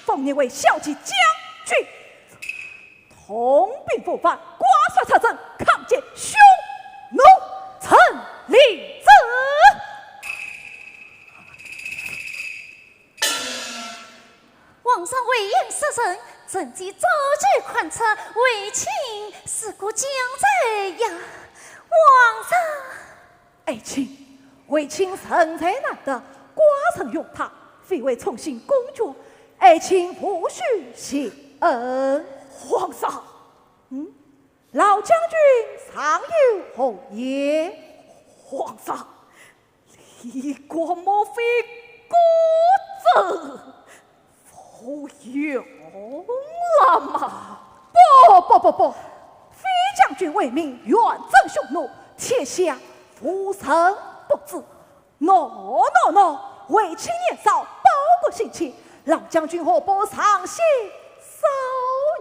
封你为骁骑将军，统兵五万，挂帅出征，抗击匈奴。臣领旨。 皇上威严杀人，臣妾早就看出卫青是个将才呀。皇上，爱卿，卫青人才难得，寡人用他，非为宠幸公主，爱卿无需谢恩。皇上，嗯，老将军尚有何言？皇上， 李广莫非果真无用了吗？不不不不，飞将军为民远征匈奴，天下无人不知。喏喏喏，卫青年少，报国心切，老将军何不赏析少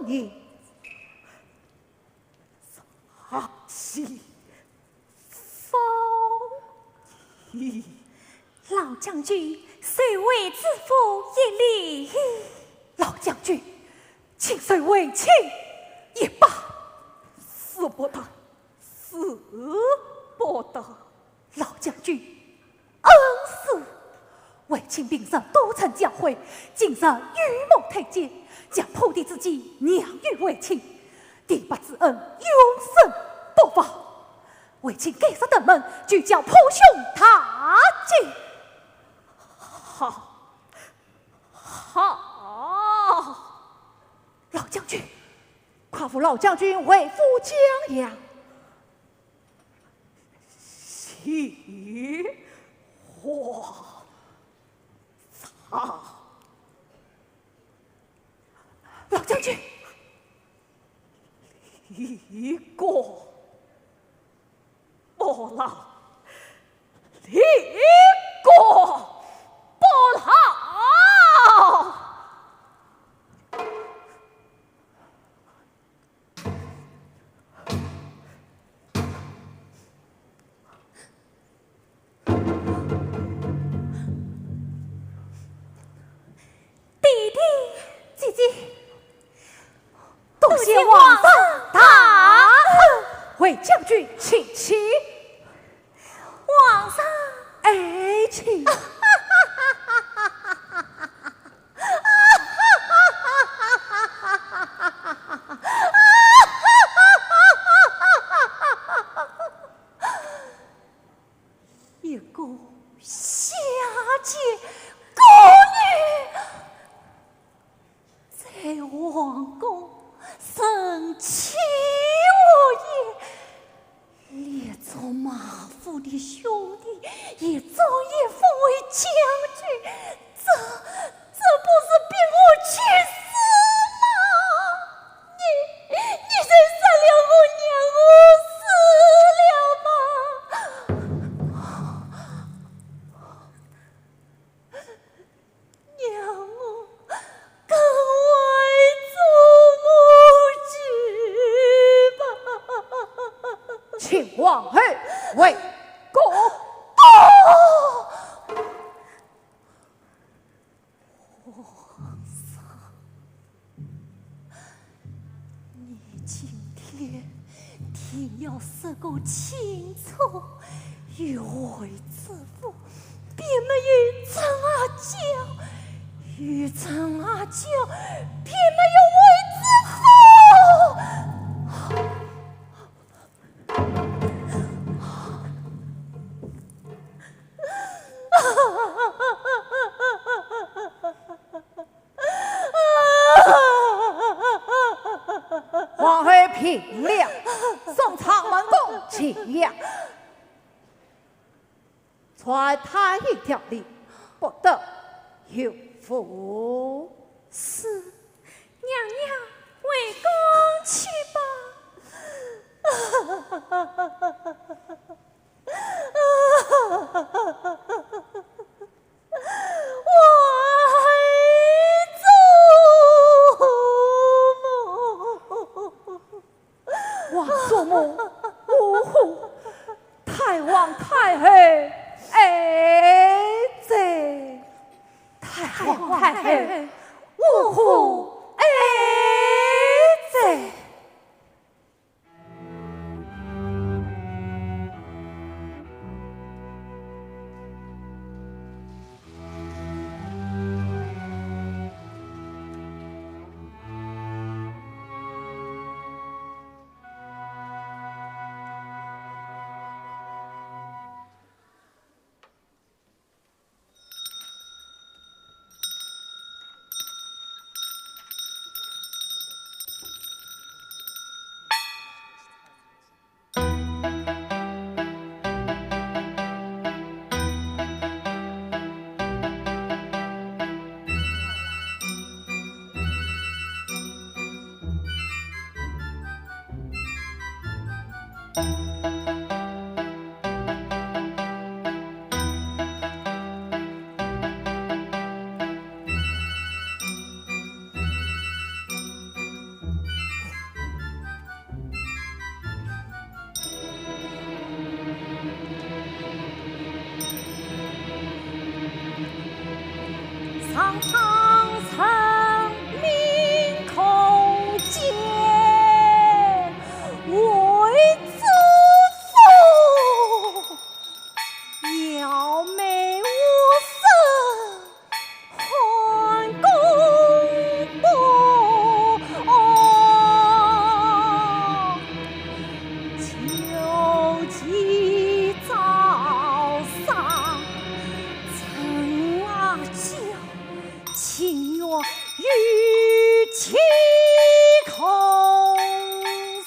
年？ 赏析少年。老将军，受卫知府一礼。老将军，请受卫青一拜。使不得，使不得。老将军， 恩师，卫青平日多承教诲，今日御蒙推荐，将普天之计让与卫青，提拔之恩永生不忘。卫青改邪登门，就叫破匈大计。好，好。老将军，快扶老将军回府静养。 谢皇上。老将军，李广不老，李广不老。 老皇上，你今天定要说个清楚，有为知府，便没有陈阿娇；有陈阿娇，便没有为知府。 皇后平了，送阊门宫去呀。传太医调理，不得有误。是，娘娘，回宫去吧。 王祖母，王祖母，呜呼，太皇太后哀哉！太皇太后，呜呼，哀哉！上苍生命空间，为知府，要美无声， 看公婆。秋季早霜，陈阿娇，情愿与妻共死。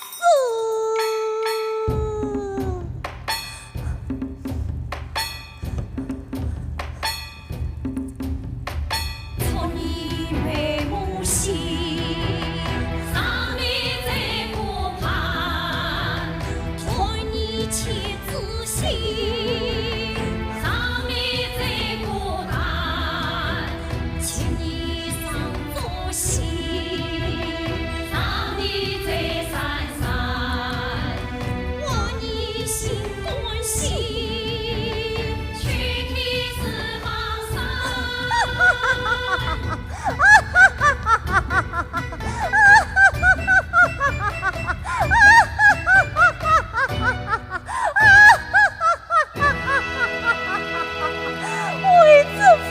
为知府，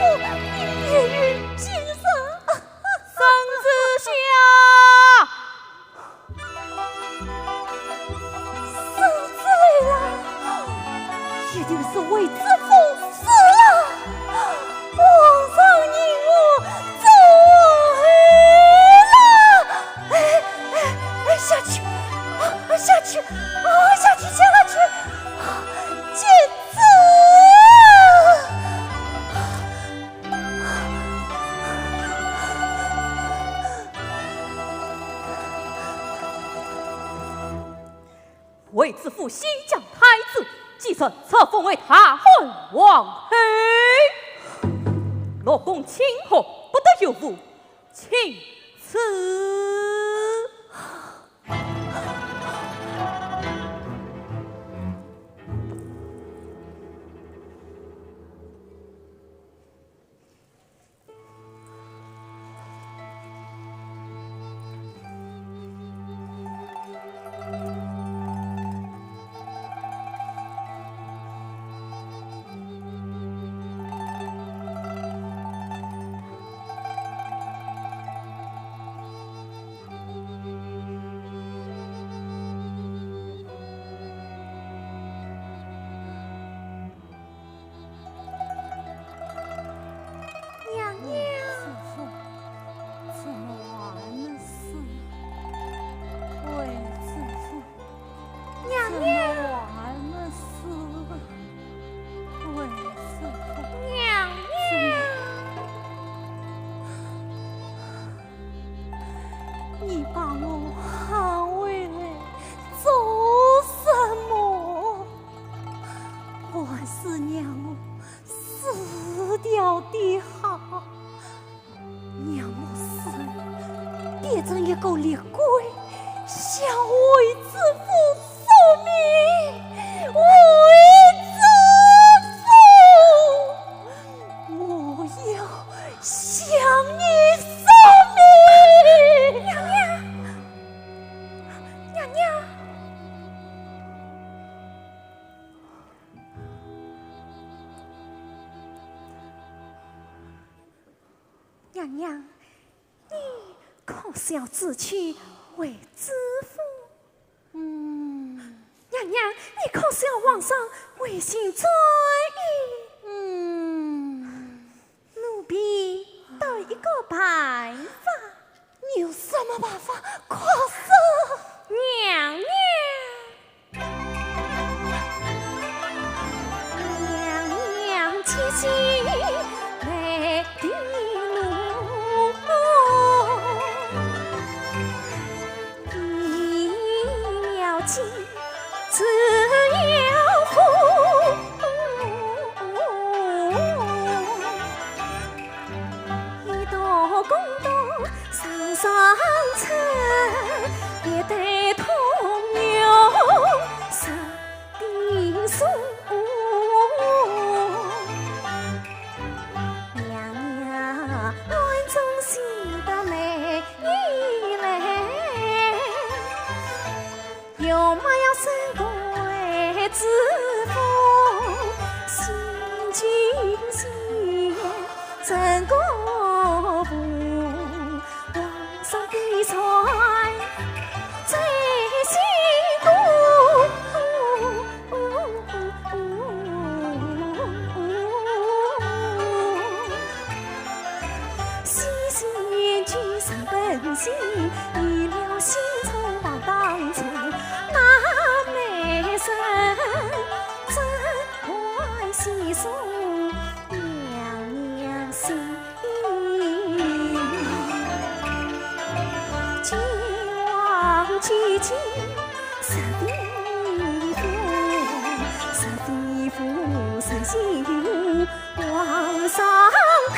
你也有今日。圣旨下。圣旨来了，一定是为知府死了。皇上，你我做儿了。哎，哎，哎，下去，啊，下去，啊，下去，下去，见 子。为知府先将太子继承册封为大汉皇后，六宫清河，不得有误，钦此。准一个厉鬼，向卫知府索命，卫知府，我要向你索命。娘娘，娘娘。 娘娘，你可是要自去卫知府？嗯。娘娘，你可是要皇上回心转意？嗯。奴婢得一个办法。你有什么办法？快说！娘娘。 娘娘千岁来的路，一秒钟只有福。一道公道上上策，一对通用上 定数。娘娘暗中喜得美人来，容貌要胜过之夫，心惊心胜过夫。 皇上的船最辛苦。西行居上本心，一了心中望当初，那美人真欢喜送。 娘娘心。君王既见十里夫，十里夫人心腹，皇上他，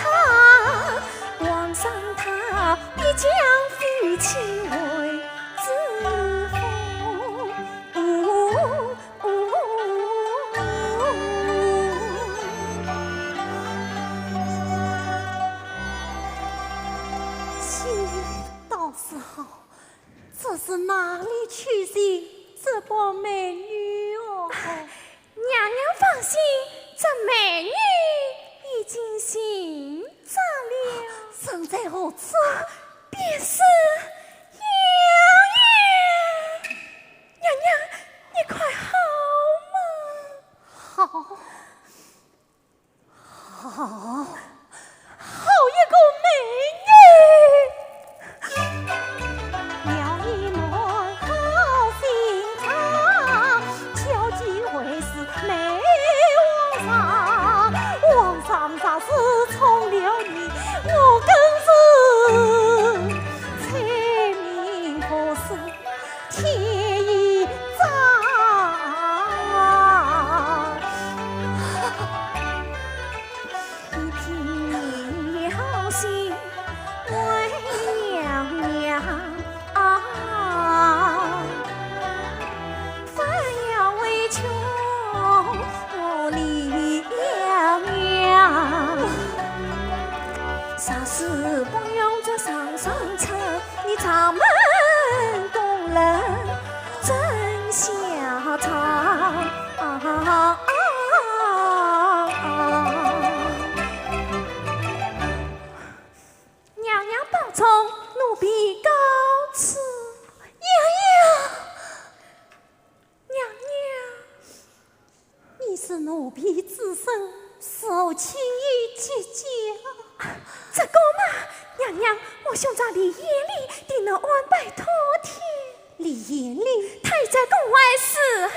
皇上他必将夫亲为之夫。 倒是好，只是哪里去寻这般美女哦？娘娘放心，这美女已经寻着了。身在何处？便是娘娘。 娘娘，你快好吗？好，好，好一个美女！ 娘娘保重，奴婢告辞。娘娘，娘娘。 你是奴婢之身，如何轻易结交？这个嘛，娘娘，我兄长李延礼定能安排妥帖。李延礼？他已在宫外侍候。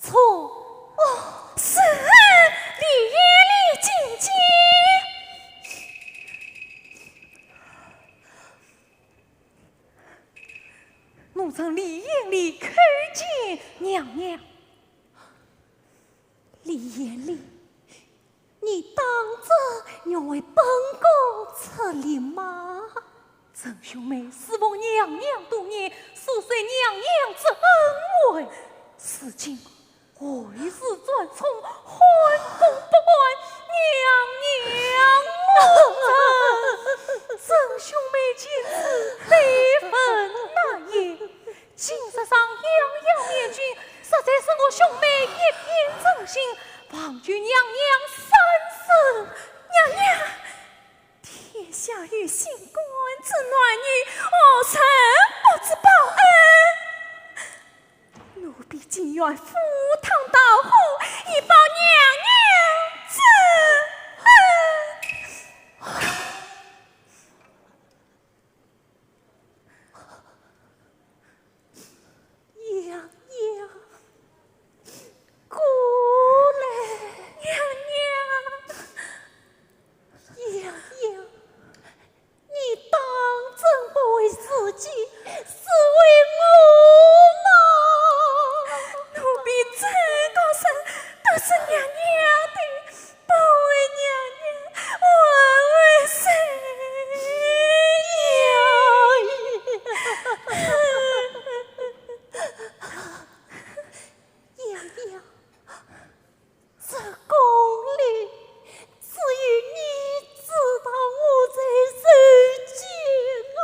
错。哦，是，李延礼觐见。 奴臣李延礼叩见娘娘。李延礼，你当真愿为本宫出力吗？这，陈兄妹侍奉娘娘多年，素受娘娘之恩惠，如今 为时转错，换公不换娘娘我。陈兄妹见此，泪痕难掩。金石上样样联军，实在是我兄妹一片真心，望求娘娘三思。娘娘，天下有心肝之男女，何尝不知报恩？ 奴婢情愿赴汤蹈火，以报娘娘之恩。杨洋，过来。娘娘。杨洋， 你当真不为自己，是为我吗？奴婢怎敢说，都是娘娘的，不为娘娘，还为谁呀？杨洋， 这宫里只有你知道我在受煎熬，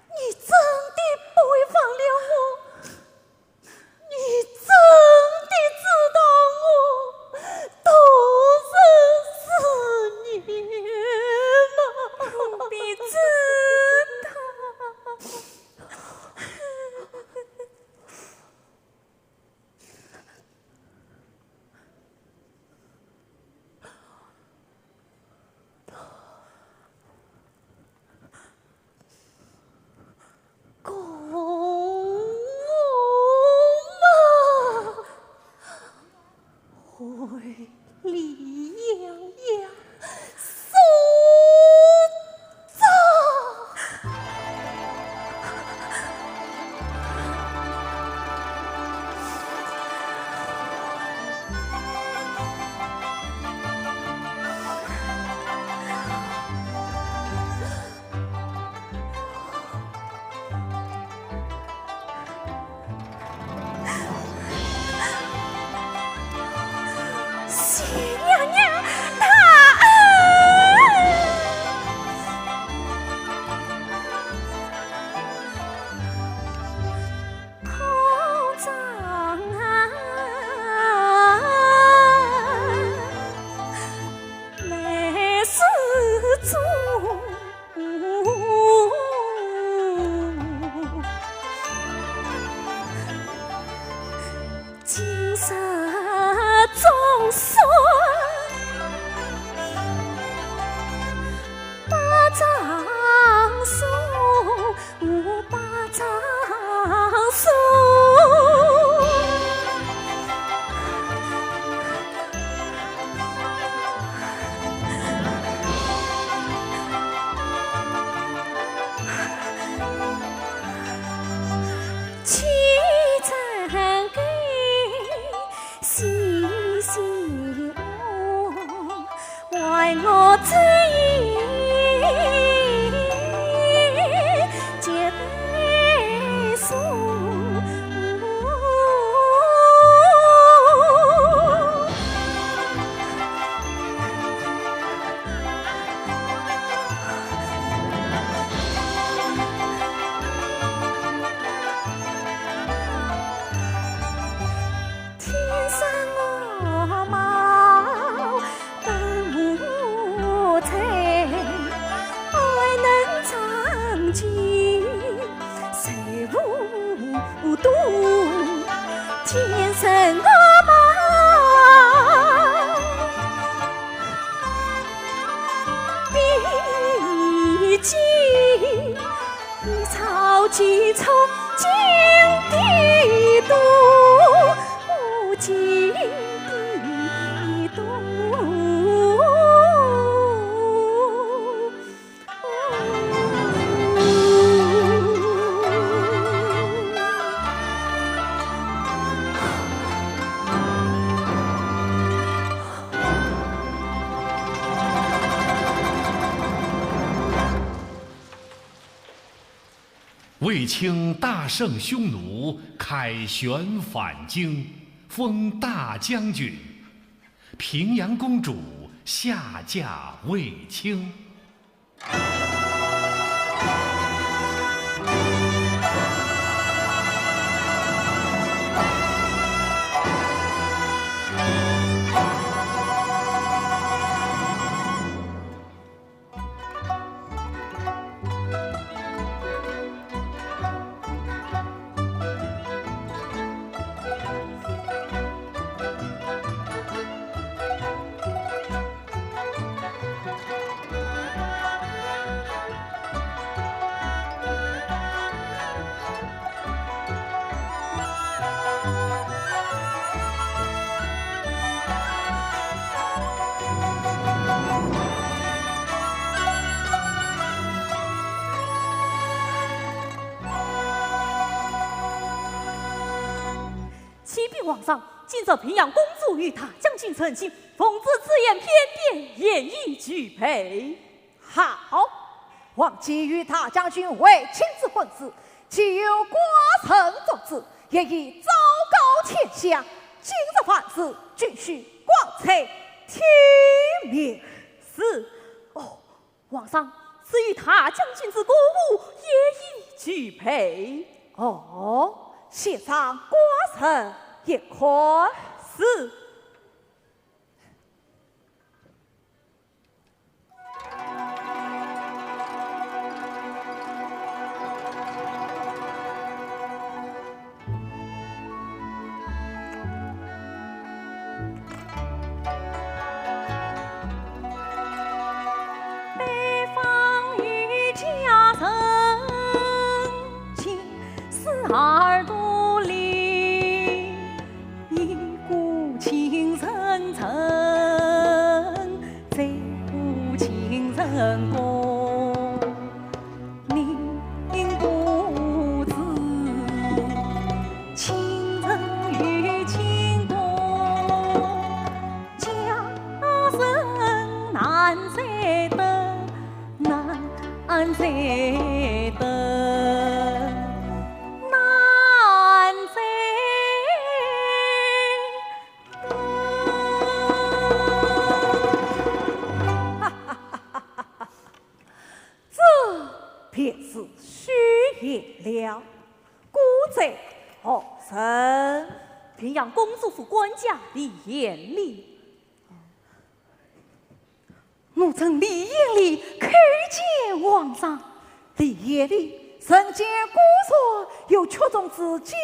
你真的不会忘了我，你真的知道我度日思念吗？奴婢知道。 公公嘛，回礼杨洋。 谢娘娘大恩。卫青大胜匈奴，凯旋返京，封大将军。平阳公主下嫁卫青。启禀皇上，今日平阳公主与大将军成亲，奉旨赐宴，偏殿宴已俱备。好，皇姐与大将军卫青之婚事，既有寡人作主，也已昭告天下。今日凡事，均需光彩体面。是。哦， 皇上，赐与大将军之歌舞也已俱备。哦，献上寡人一看。是。 北方有佳人，青丝耳朵里，一个情人曾在乎情人宫。 你不知，情人有情多，佳人难再得，难再得，难再得。 这便是虚言了。果真何人？平阳公主府管家李延礼。奴婢李延礼叩见皇上。李延礼，人见古说，有曲中之佳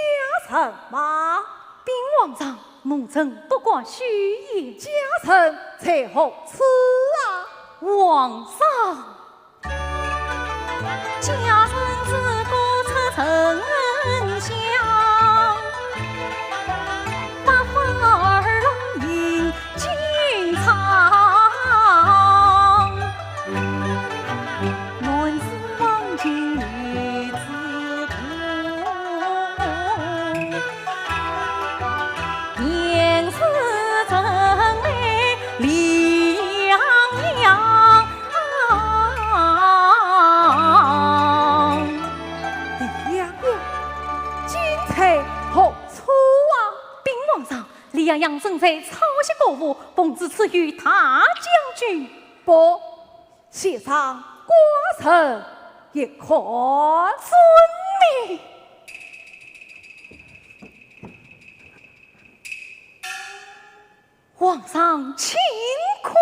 人吗？禀皇上，奴婢不敢虚言。佳人在何处啊？皇上。 佳人自古出尘香，白发儿郎饮金汤。乱世黄金女子图， 颜值真美丽洋洋。李洋洋，今在何处啊？禀皇上，李洋洋正在抄写歌舞，奉旨赐与大将军。不， 献上寡人一看。遵命。皇上请看。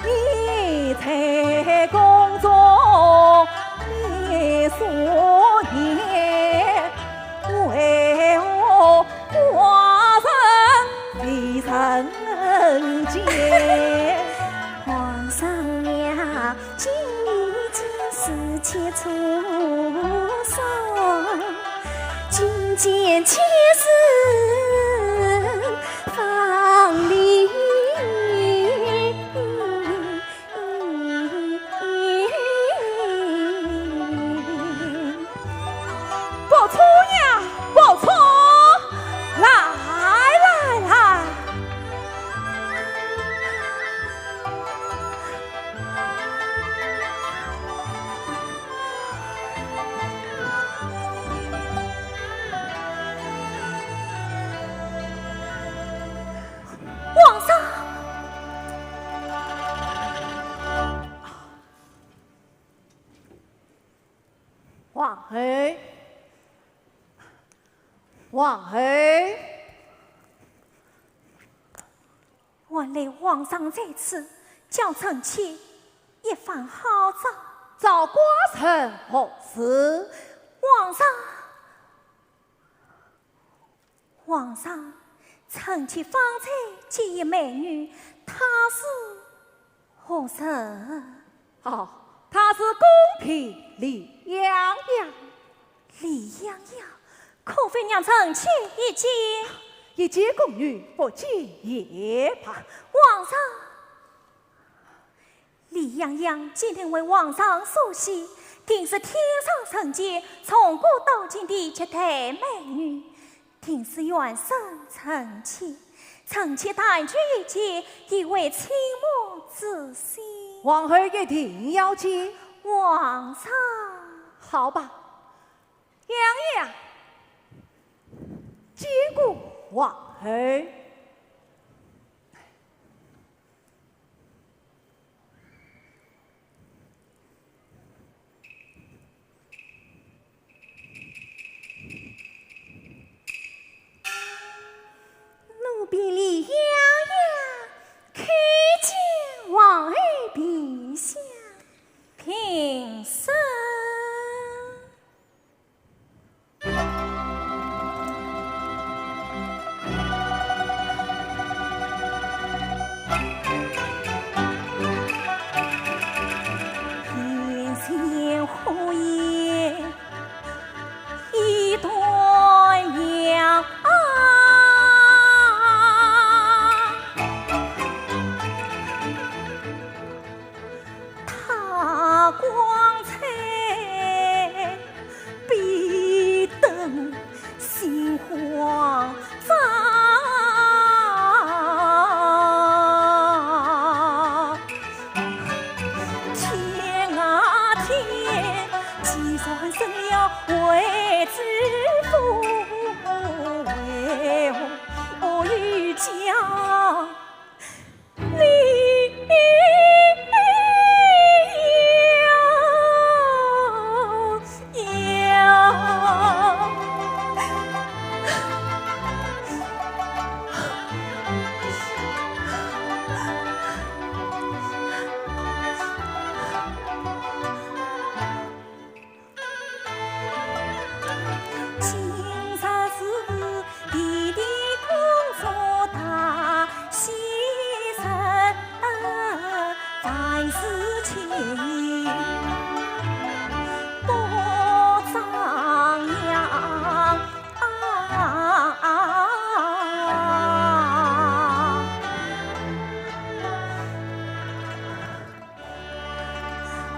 你在宫中你所言，为何寡人未曾见？皇上呀，今日见是妾初霜，今见妾身芳丽。 不错呀，不错，来来来。皇上。 皇后，皇后。原来皇上在此，叫臣妾一番好招。招寡人何事？皇上， 皇上，臣妾方才见一美女，她是何人？哦，她是宫嫔李鸯鸯。李鸯鸯，可否让臣妾一见？一见宫女，不见也罢。皇上， 李鸯鸯既能为皇上所喜，定是天上人间从古到今的绝代美女，定是愿生臣妾，臣妾但求一见，以慰倾慕之心。皇后一定要见。皇上。好吧，鸯鸯，见过皇后。 奴婢李鸯鸯叩见皇后陛下。平身。 她光彩比灯星光照。天啊天，既然生了为知府，为何又叫 今日是弟弟工作大喜日，万事兴，不张扬。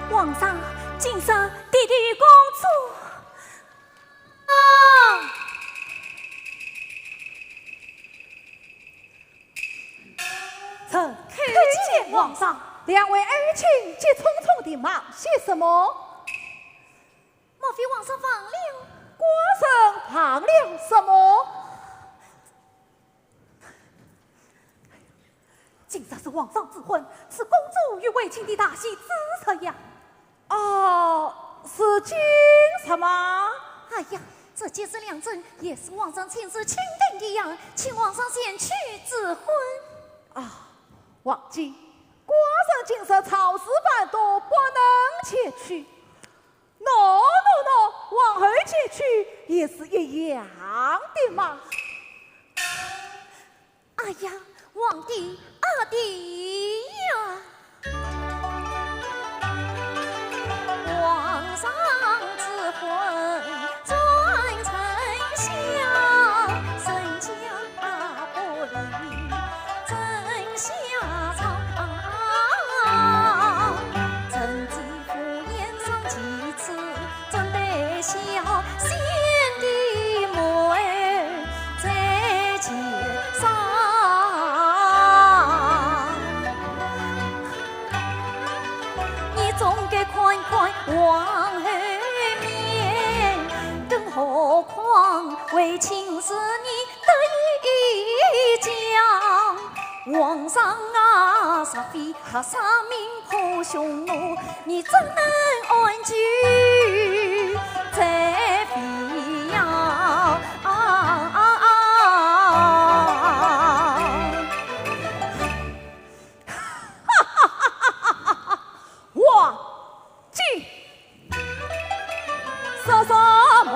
皇上，今日弟弟工作 啊！臣叩见皇上。两位爱卿急匆匆地忙些什么？莫非皇上忘了？寡人忘了什么？ 今日是皇上赐婚，是公主与卫青的大喜之日呀。哦，是今日吗？哎呀，这既是良辰，也是皇上亲自钦定的呀，请皇上前去赐婚。王姐，寡人今日朝辞繁多，不能前去。喏，喏，喏，王后前去也是一样的嘛。哎呀，王爹，阿爹呀！王姐，说什么？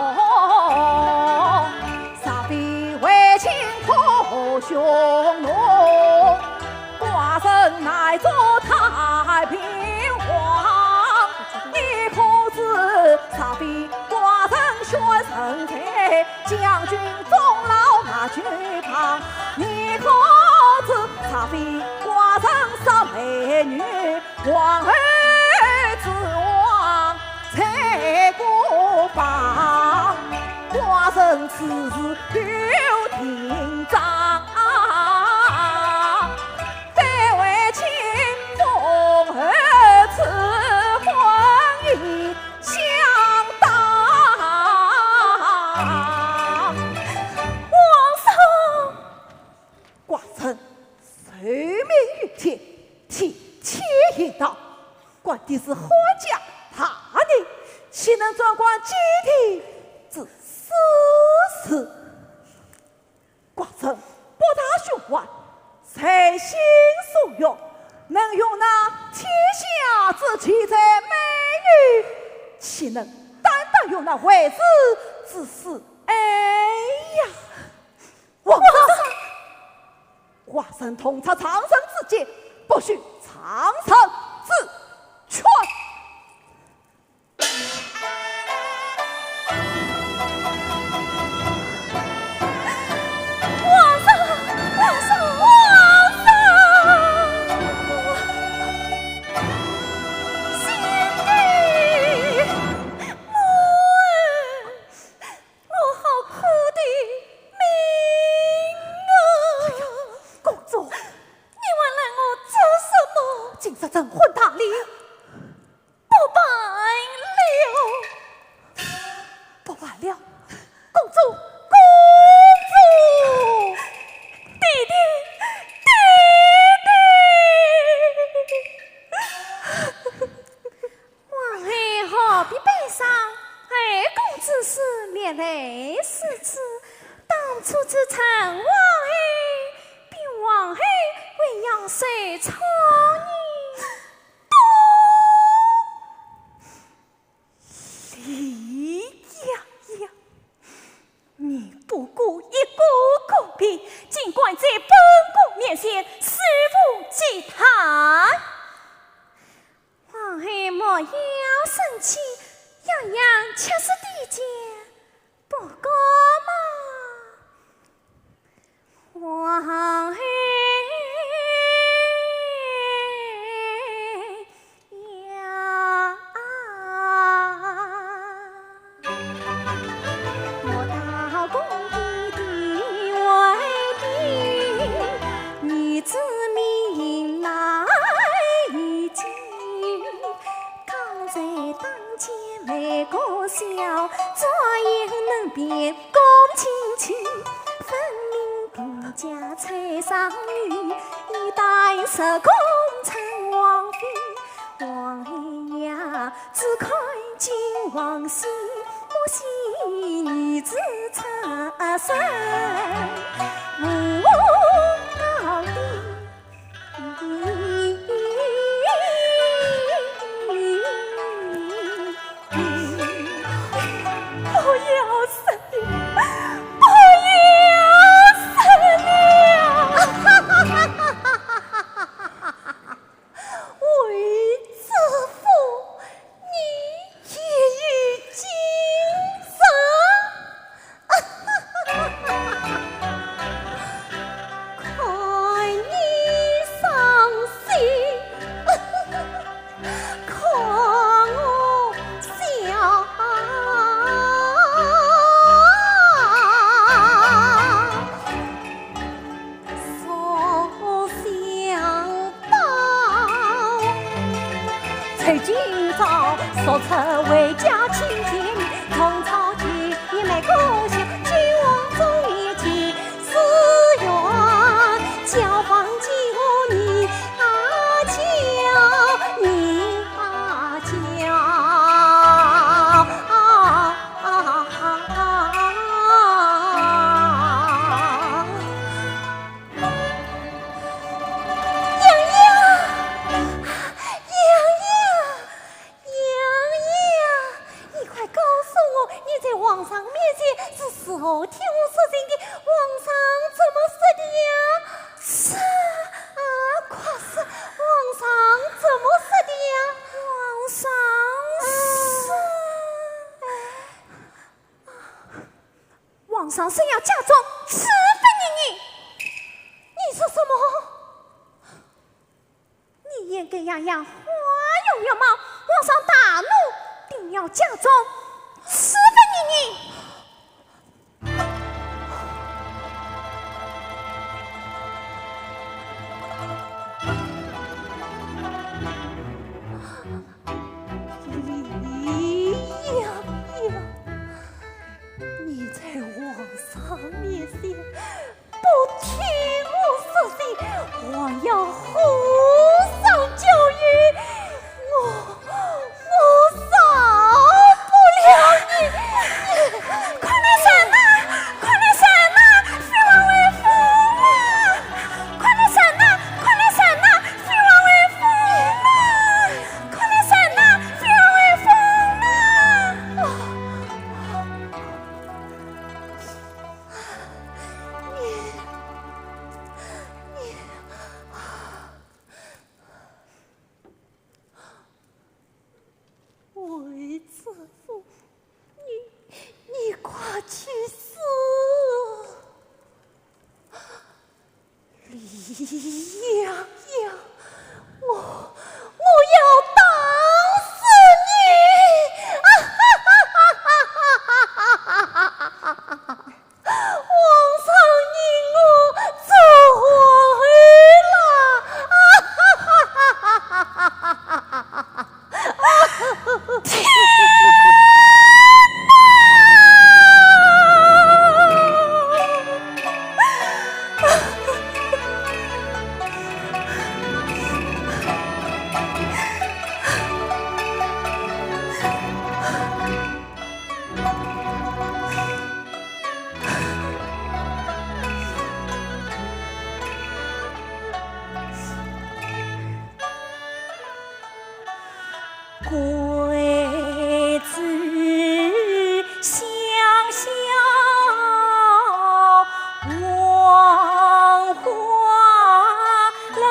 寡人受命于天，体贴应当，官的是汉家大人，岂能专管姐弟之私事？寡人博大胸怀，诚心所愿，能容纳天下之奇才美女，岂能单单容纳为子之私？哎呀！ 王上，寡人痛斥丈人之见，不许丈人之劝。王上，王上，王上！贤弟，我…… 我好苦的命啊！哎呀，公主，你还拦我做什么？今日成婚大礼，不办了。不办了？公主，公主！爹爹，爹爹！ 王后何必悲伤？后宫之事，历来如此。当初之臣王后，比王后还要受宠呢。李雅雅，你不顾一个公平，竟敢在本宫面前肆无忌惮。 王后莫要生气，雅雅确实低贱，不过嘛。王后呀， 我到公爹的位的，儿子命来已尽。刚才当街没个笑，转眼能辨公卿亲，分明定家采桑女，一代入宫成王妃。 王后呀，只看君王喜，莫喜儿子出身。无道的今朝说出回家亲眷，同朝见面每个笑，君王中意见，自愿交房间和你啊交，你啊交。杨洋，杨洋，杨洋，你快告诉我，你在皇上面前是如何替我说情的？皇上怎么说的呀？是啊，快说，皇上怎么说的呀？皇上是……皇上说要加重处分你。你说什么？你演个样样花容月貌，皇上大怒，定要加重处分你。杨洋，你在皇上面前不替我说情，还要火上浇油，我，我饶不了你！你，快来人呐，快来人呐，父王威风了！快来人呐，快来人呐，父王威风了！快来人呐，父王威风了！你，你，卫知府，你，你快去死！李杨洋，我，我要打死你！啊哈哈哈哈哈哈哈哈哈！皇上，你我做坏了！啊哈哈哈哈哈哈！天哪！桂枝香消黄花楼。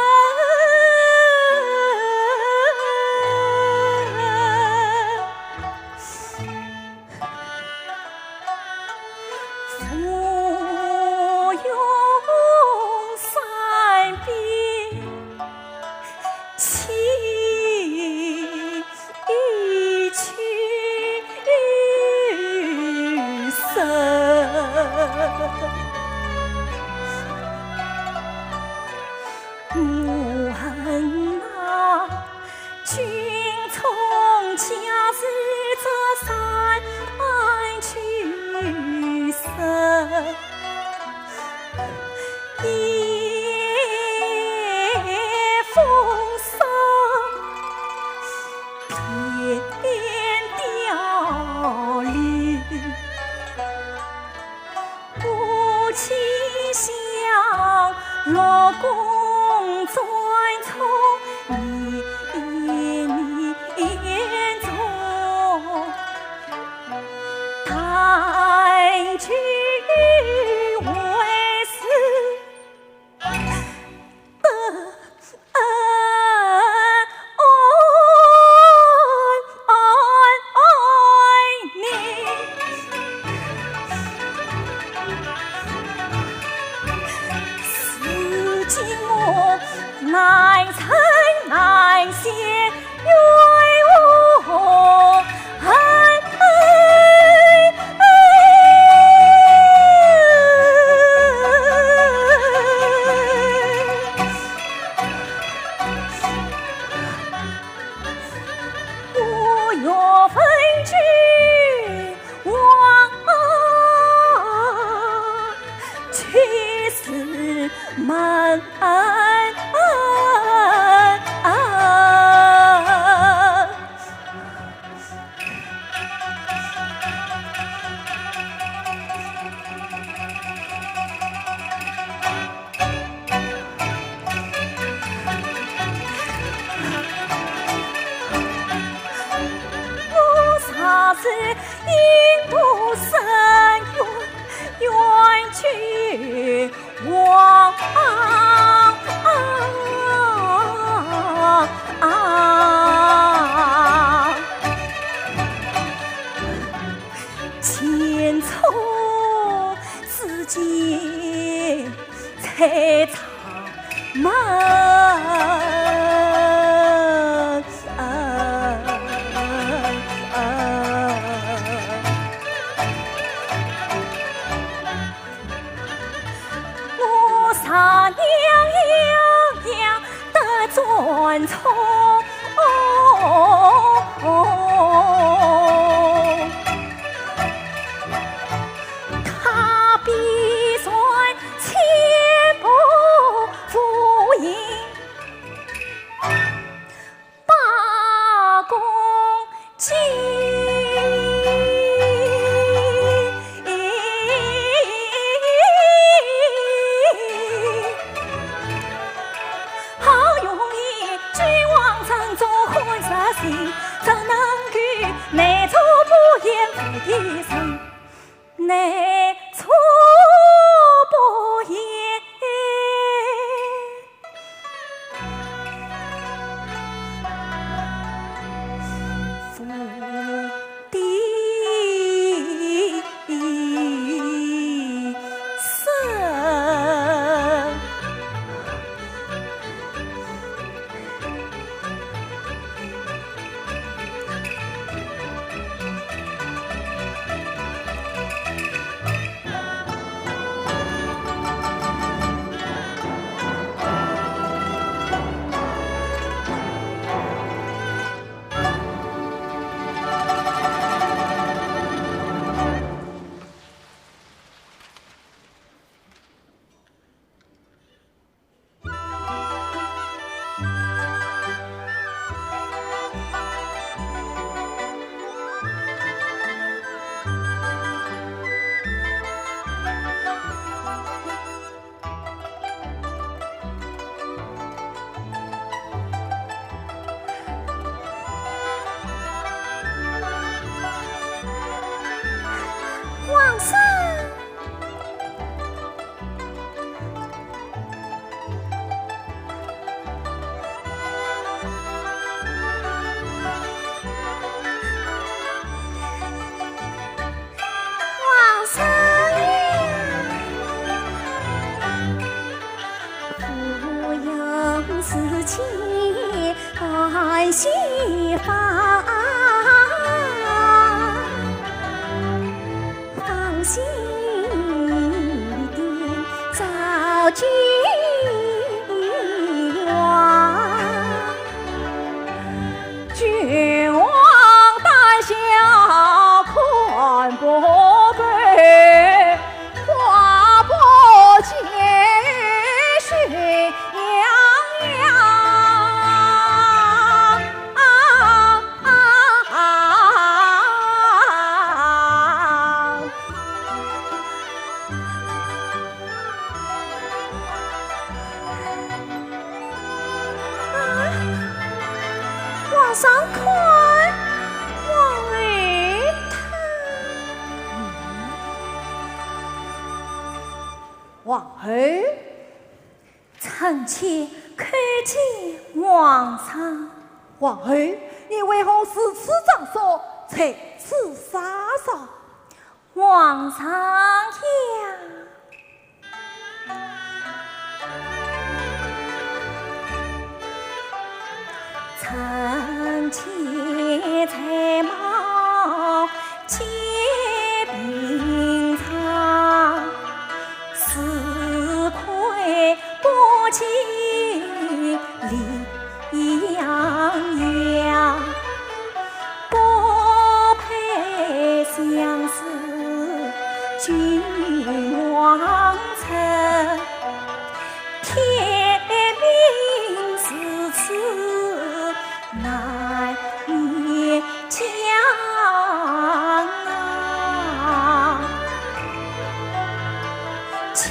芙蓉扇边轻取声。 我恨那君从家住这山去身，夜风送天雕绿。 不曾想六宫转错你眼中，但求为师 得恩恩恩恩你。如今我难忍难泄我常在印度深渊，远去望啊，千错之间才 长门。我常样样的转错。 他必然千步无影，百公斤。好容易君王城中换杀心，怎能够难错不言无一人？ 难错不言无一人。 皇上。 皇上呀，不用思前担后方，放心地照君望。 君王胆小看不够，花不见血样样。 啊，皇上看，皇后她。皇后？臣妾叩见皇上。皇后，你为何如此装束，在此撒药？ 皇上呀。臣妾才貌皆平常，自愧不及李 样样，不配相似君王臣。天难勉强啊。情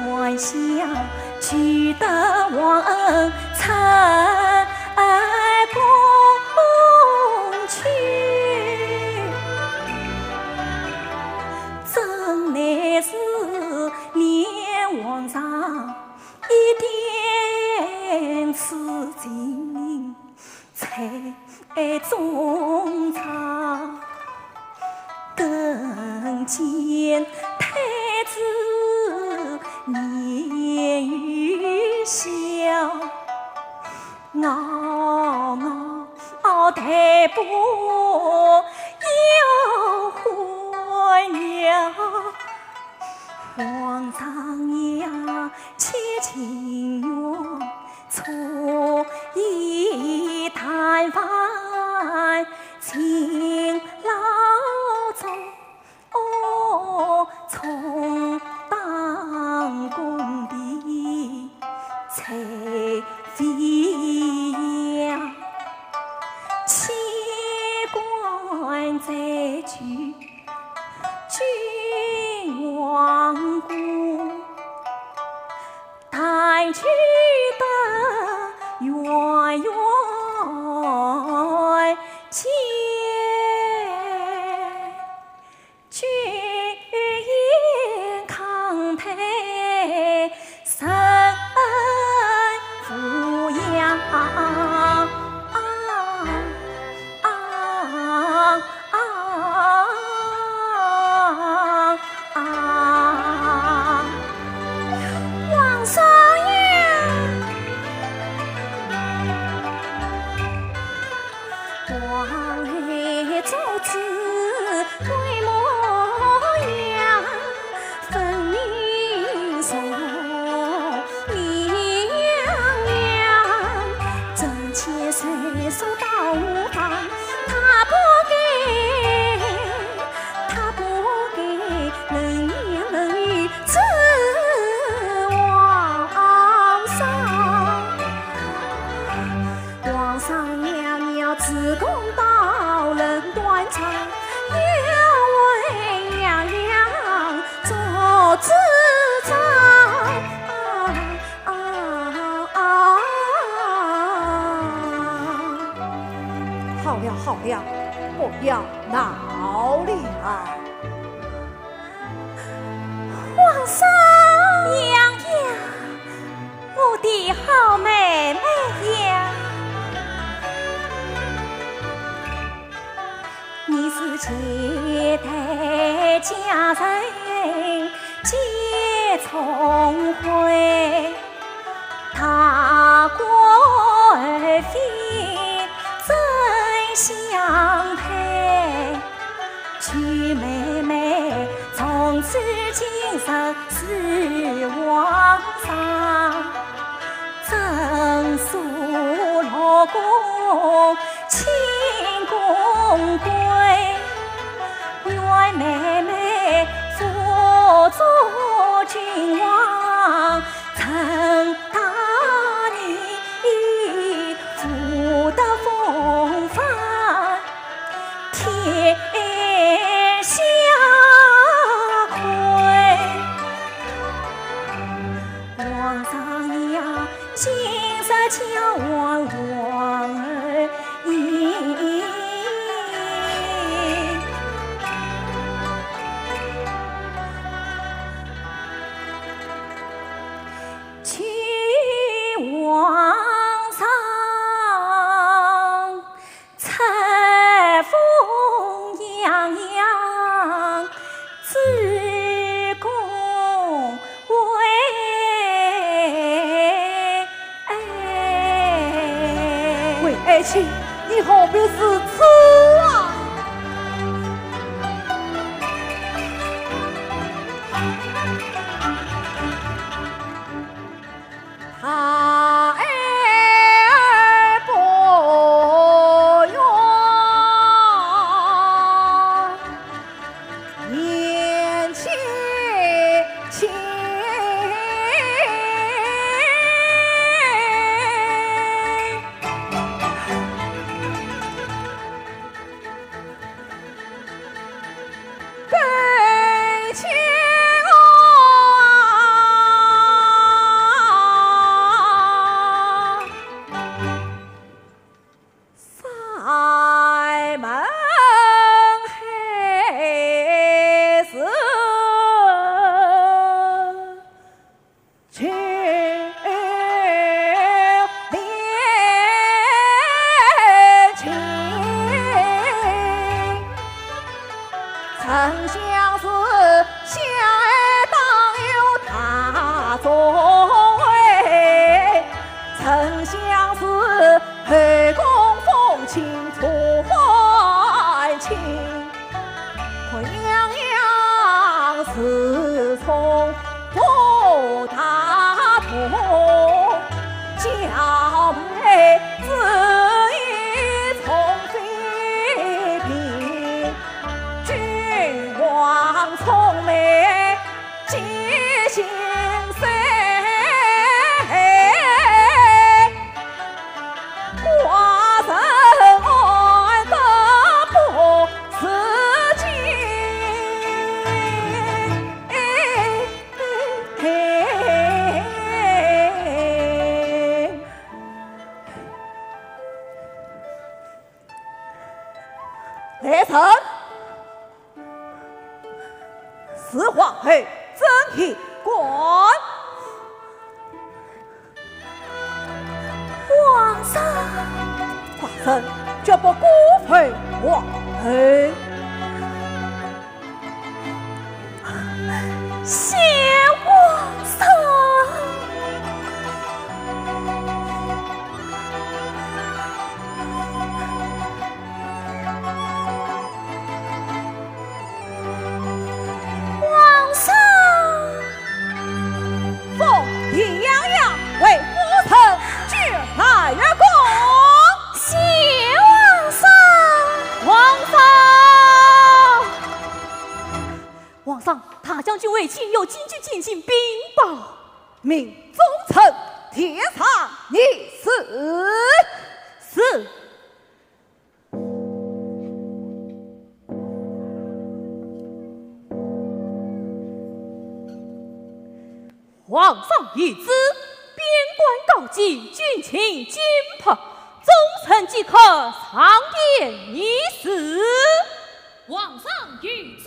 愿相许得忘恩成功去，怎奈是念皇上 一点痴情在中肠。更见太子年幼小，嗷嗷待哺要欢摇。 皇上呀，且情愿坐以待饭，勤劳作，充当功名才飞扬，岂敢再去 君王宫，但求得远远见，君颜康泰 人无恙。啊啊啊啊！皇上呀！ 王后做主贵模样，分明说明亮，臣妾虽说到无妨，她不给，她不给冷言冷语刺皇上。 皇上娘娘自宫刀冷断肠，要为娘娘做主张。啊啊啊！好了好了，不要闹了。 皇上！娘呀，我的好妹妹呀！你是几代佳人皆聪慧， 大官而妃怎相配？娶妹妹从此今生是皇上，曾诉老公 清宫规，愿妹妹辅佐君王成大业，福德风范天下。 皇上呀，今日交还皇后。请皇上 册封杨洋之功为。喂，爱卿，你何必如此啊？ 孩儿不愿言其情。是皇后，朕一观。皇上，寡人绝不辜负皇后。谢皇上。 皇上。封李娘娘为夫人，举满月宫。谢皇上。皇上。皇上，大将军回京有紧急进京禀报。命忠臣殿上议事。是。 皇上谕旨，边关告急，军情紧迫，忠臣即刻上殿议事。皇上谕旨，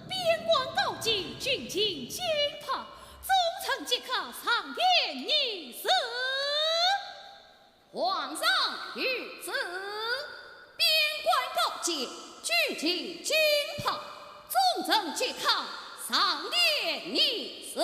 边关告急，军情紧迫，忠臣即刻上殿议事。 皇上谕旨，边关告急，军情紧迫，忠臣即刻上殿议事。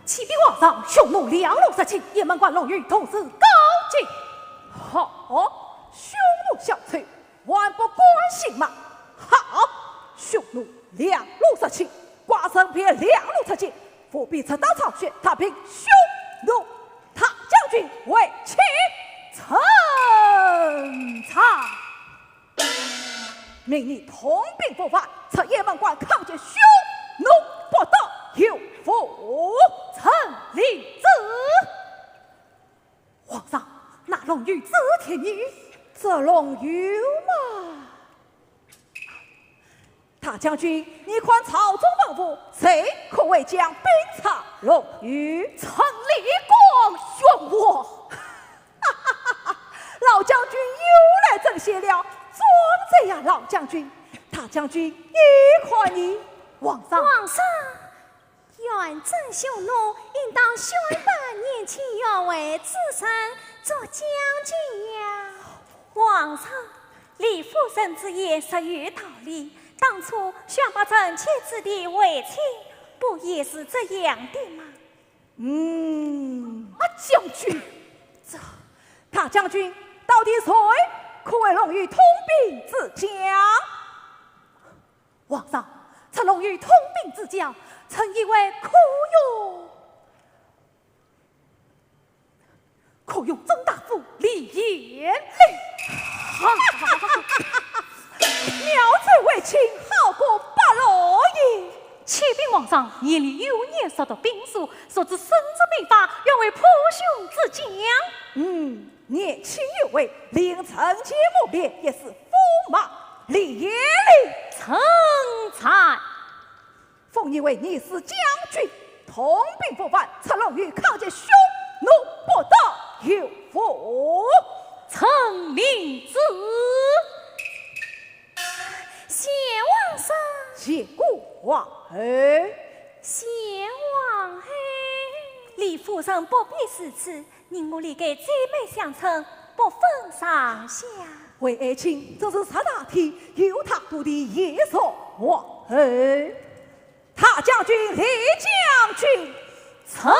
启禀皇上，匈奴两路入侵，雁门关龙游同时告急。好，匈奴小卒，还不赶紧吗？好，匈奴两路入侵，寡人便两路出击，务必直捣长须，踏平匈奴。大将军，请。臣在。 命你统兵五万，出雁门关抗击匈奴，不得有误。臣领旨。皇上，那龙游之前呢？这龙游嘛。大将军，你看朝中文武，谁可为将兵出龙游？臣李广选我。 老将军又来争先了，庄子呀，老将军，大将军，你看呢？皇上。皇上，远征匈奴，应当选拔年轻有为之人做将军呀。皇上，李夫人之言实有道理，当初选拔臣妾之弟为妻，不也是这样的吗？ 嗯，啊，将军，这，大将军，到底谁可为龙游统兵之将？皇上，出龙游统兵之将，臣以为可用，可用中大夫李严嘞。 妙才为卿，好过八路爷。启禀皇上，严李幼年熟读兵书，熟知孙子兵法，愿为破匈之将。嗯，年轻有为，令臣前磨练，也是驸马李严嘞。臣在。 封你为逆势将军，统兵五万，出龙游抗击匈奴，不得有误。臣领旨。谢皇上。谢过皇后。谢皇后。李夫人不必如此， 你我立个姊妹相称，不分上下。为爱卿，这是十大体，有他独立也是皇后。大将军、李将军，臣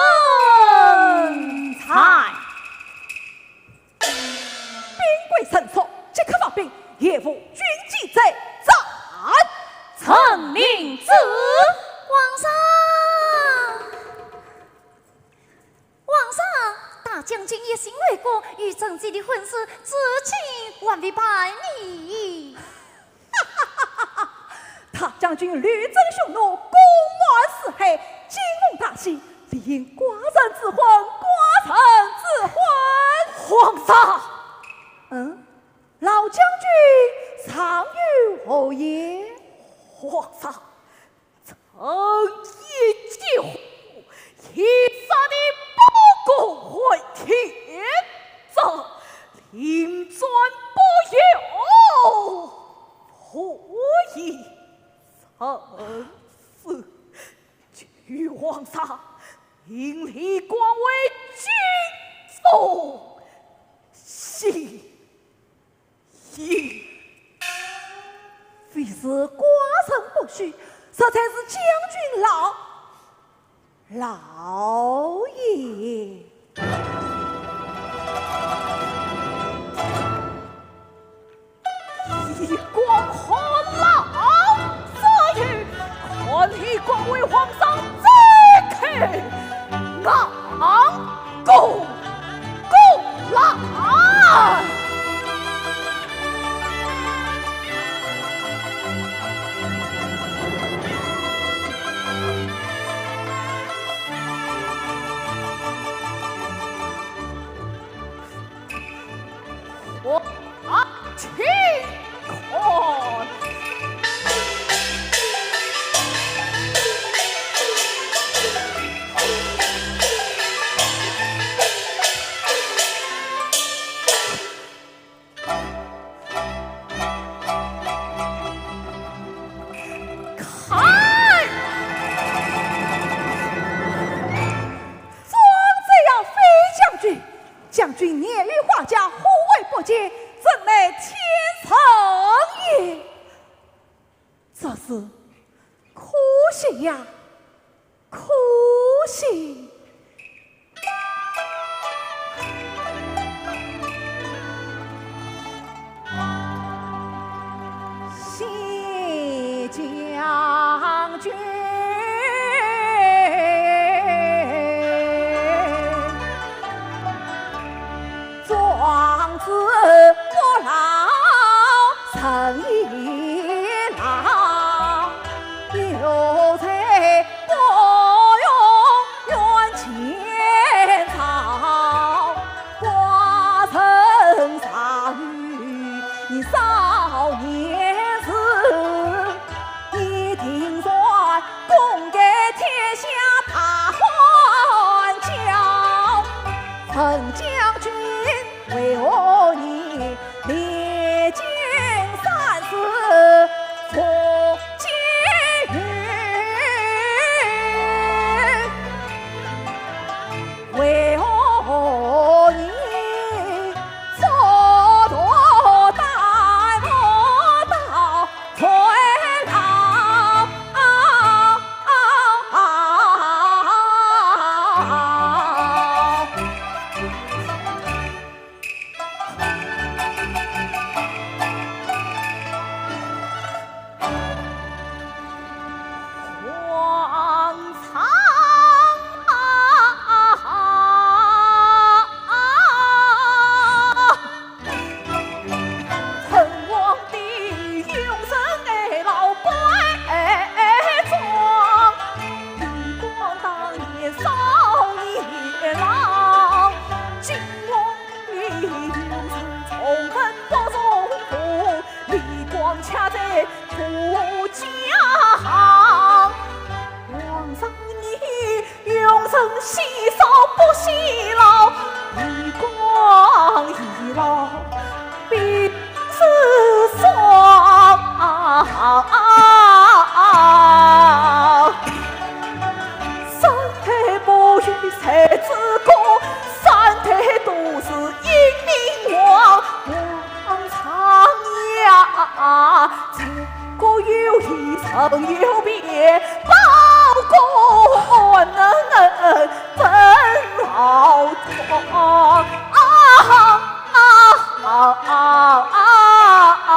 在。兵贵神速，即刻发兵，延误军机再战。臣领旨。皇上。一心为国，与甄姬的婚事至今还未办理。大将军刘备凶恶，公然四海，今逢大喜，理应寡人之婚，寡人之婚。皇上！嗯？老将军尚有何言？皇上， 臣一介武夫，已杀敌包公，还天子，临战不用，何以成事？求皇上命李广为军中心。 非是寡人不许，实在是将军老，老爷。李广何老左右，看李广为皇上再开 昂功鼓浪。我啊，请看。 看！庄周要废将军，将军年逾花甲，护卫不坚，怎奈天成也。 这是可惜呀，可惜。谢将军。 庄子不老，人亦老，有才不用远见招。寡人尚有你少年时， 你定然功盖天下大欢叫。陈将军，为何你历经三试赴京师？ 为何你蹉跎耽误到最老？ 皇上啊，陈皇帝用人爱老乖张，李广当年少年郎，今皇帝用人从文不从武，李广恰在 不讲。皇上你用人惜少不惜老，李广倚老必失双。三代不遇才子哥，三代都是英明王。 皇上呀，这个有理成有别，包公恩恩真好装。啊啊啊啊啊！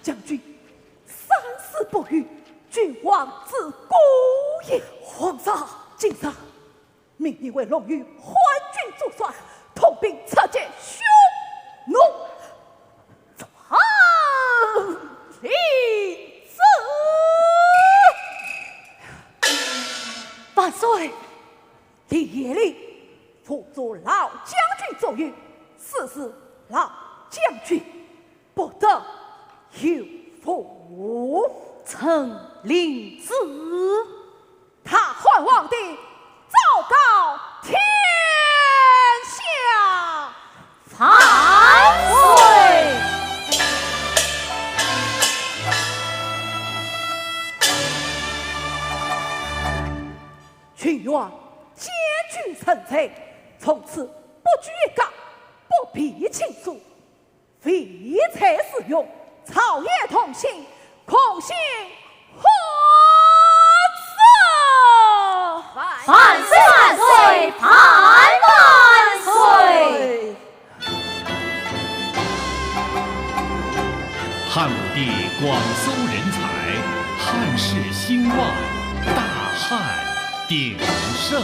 将军三思不语，君王之过也。皇上，今上命你为龙游汉军主帅，统兵出击匈奴。传令旨。万岁。李延礼，辅助老将军左右，此事老将军不得有误。臣领旨。大汉皇帝昭告天下。万岁。群员，检举臣罪，从此不拘一格，不必亲疏，唯才是用，朝野同心，共兴汉室。万岁万岁万万岁！汉武帝广搜人才，汉室兴旺，大汉鼎盛。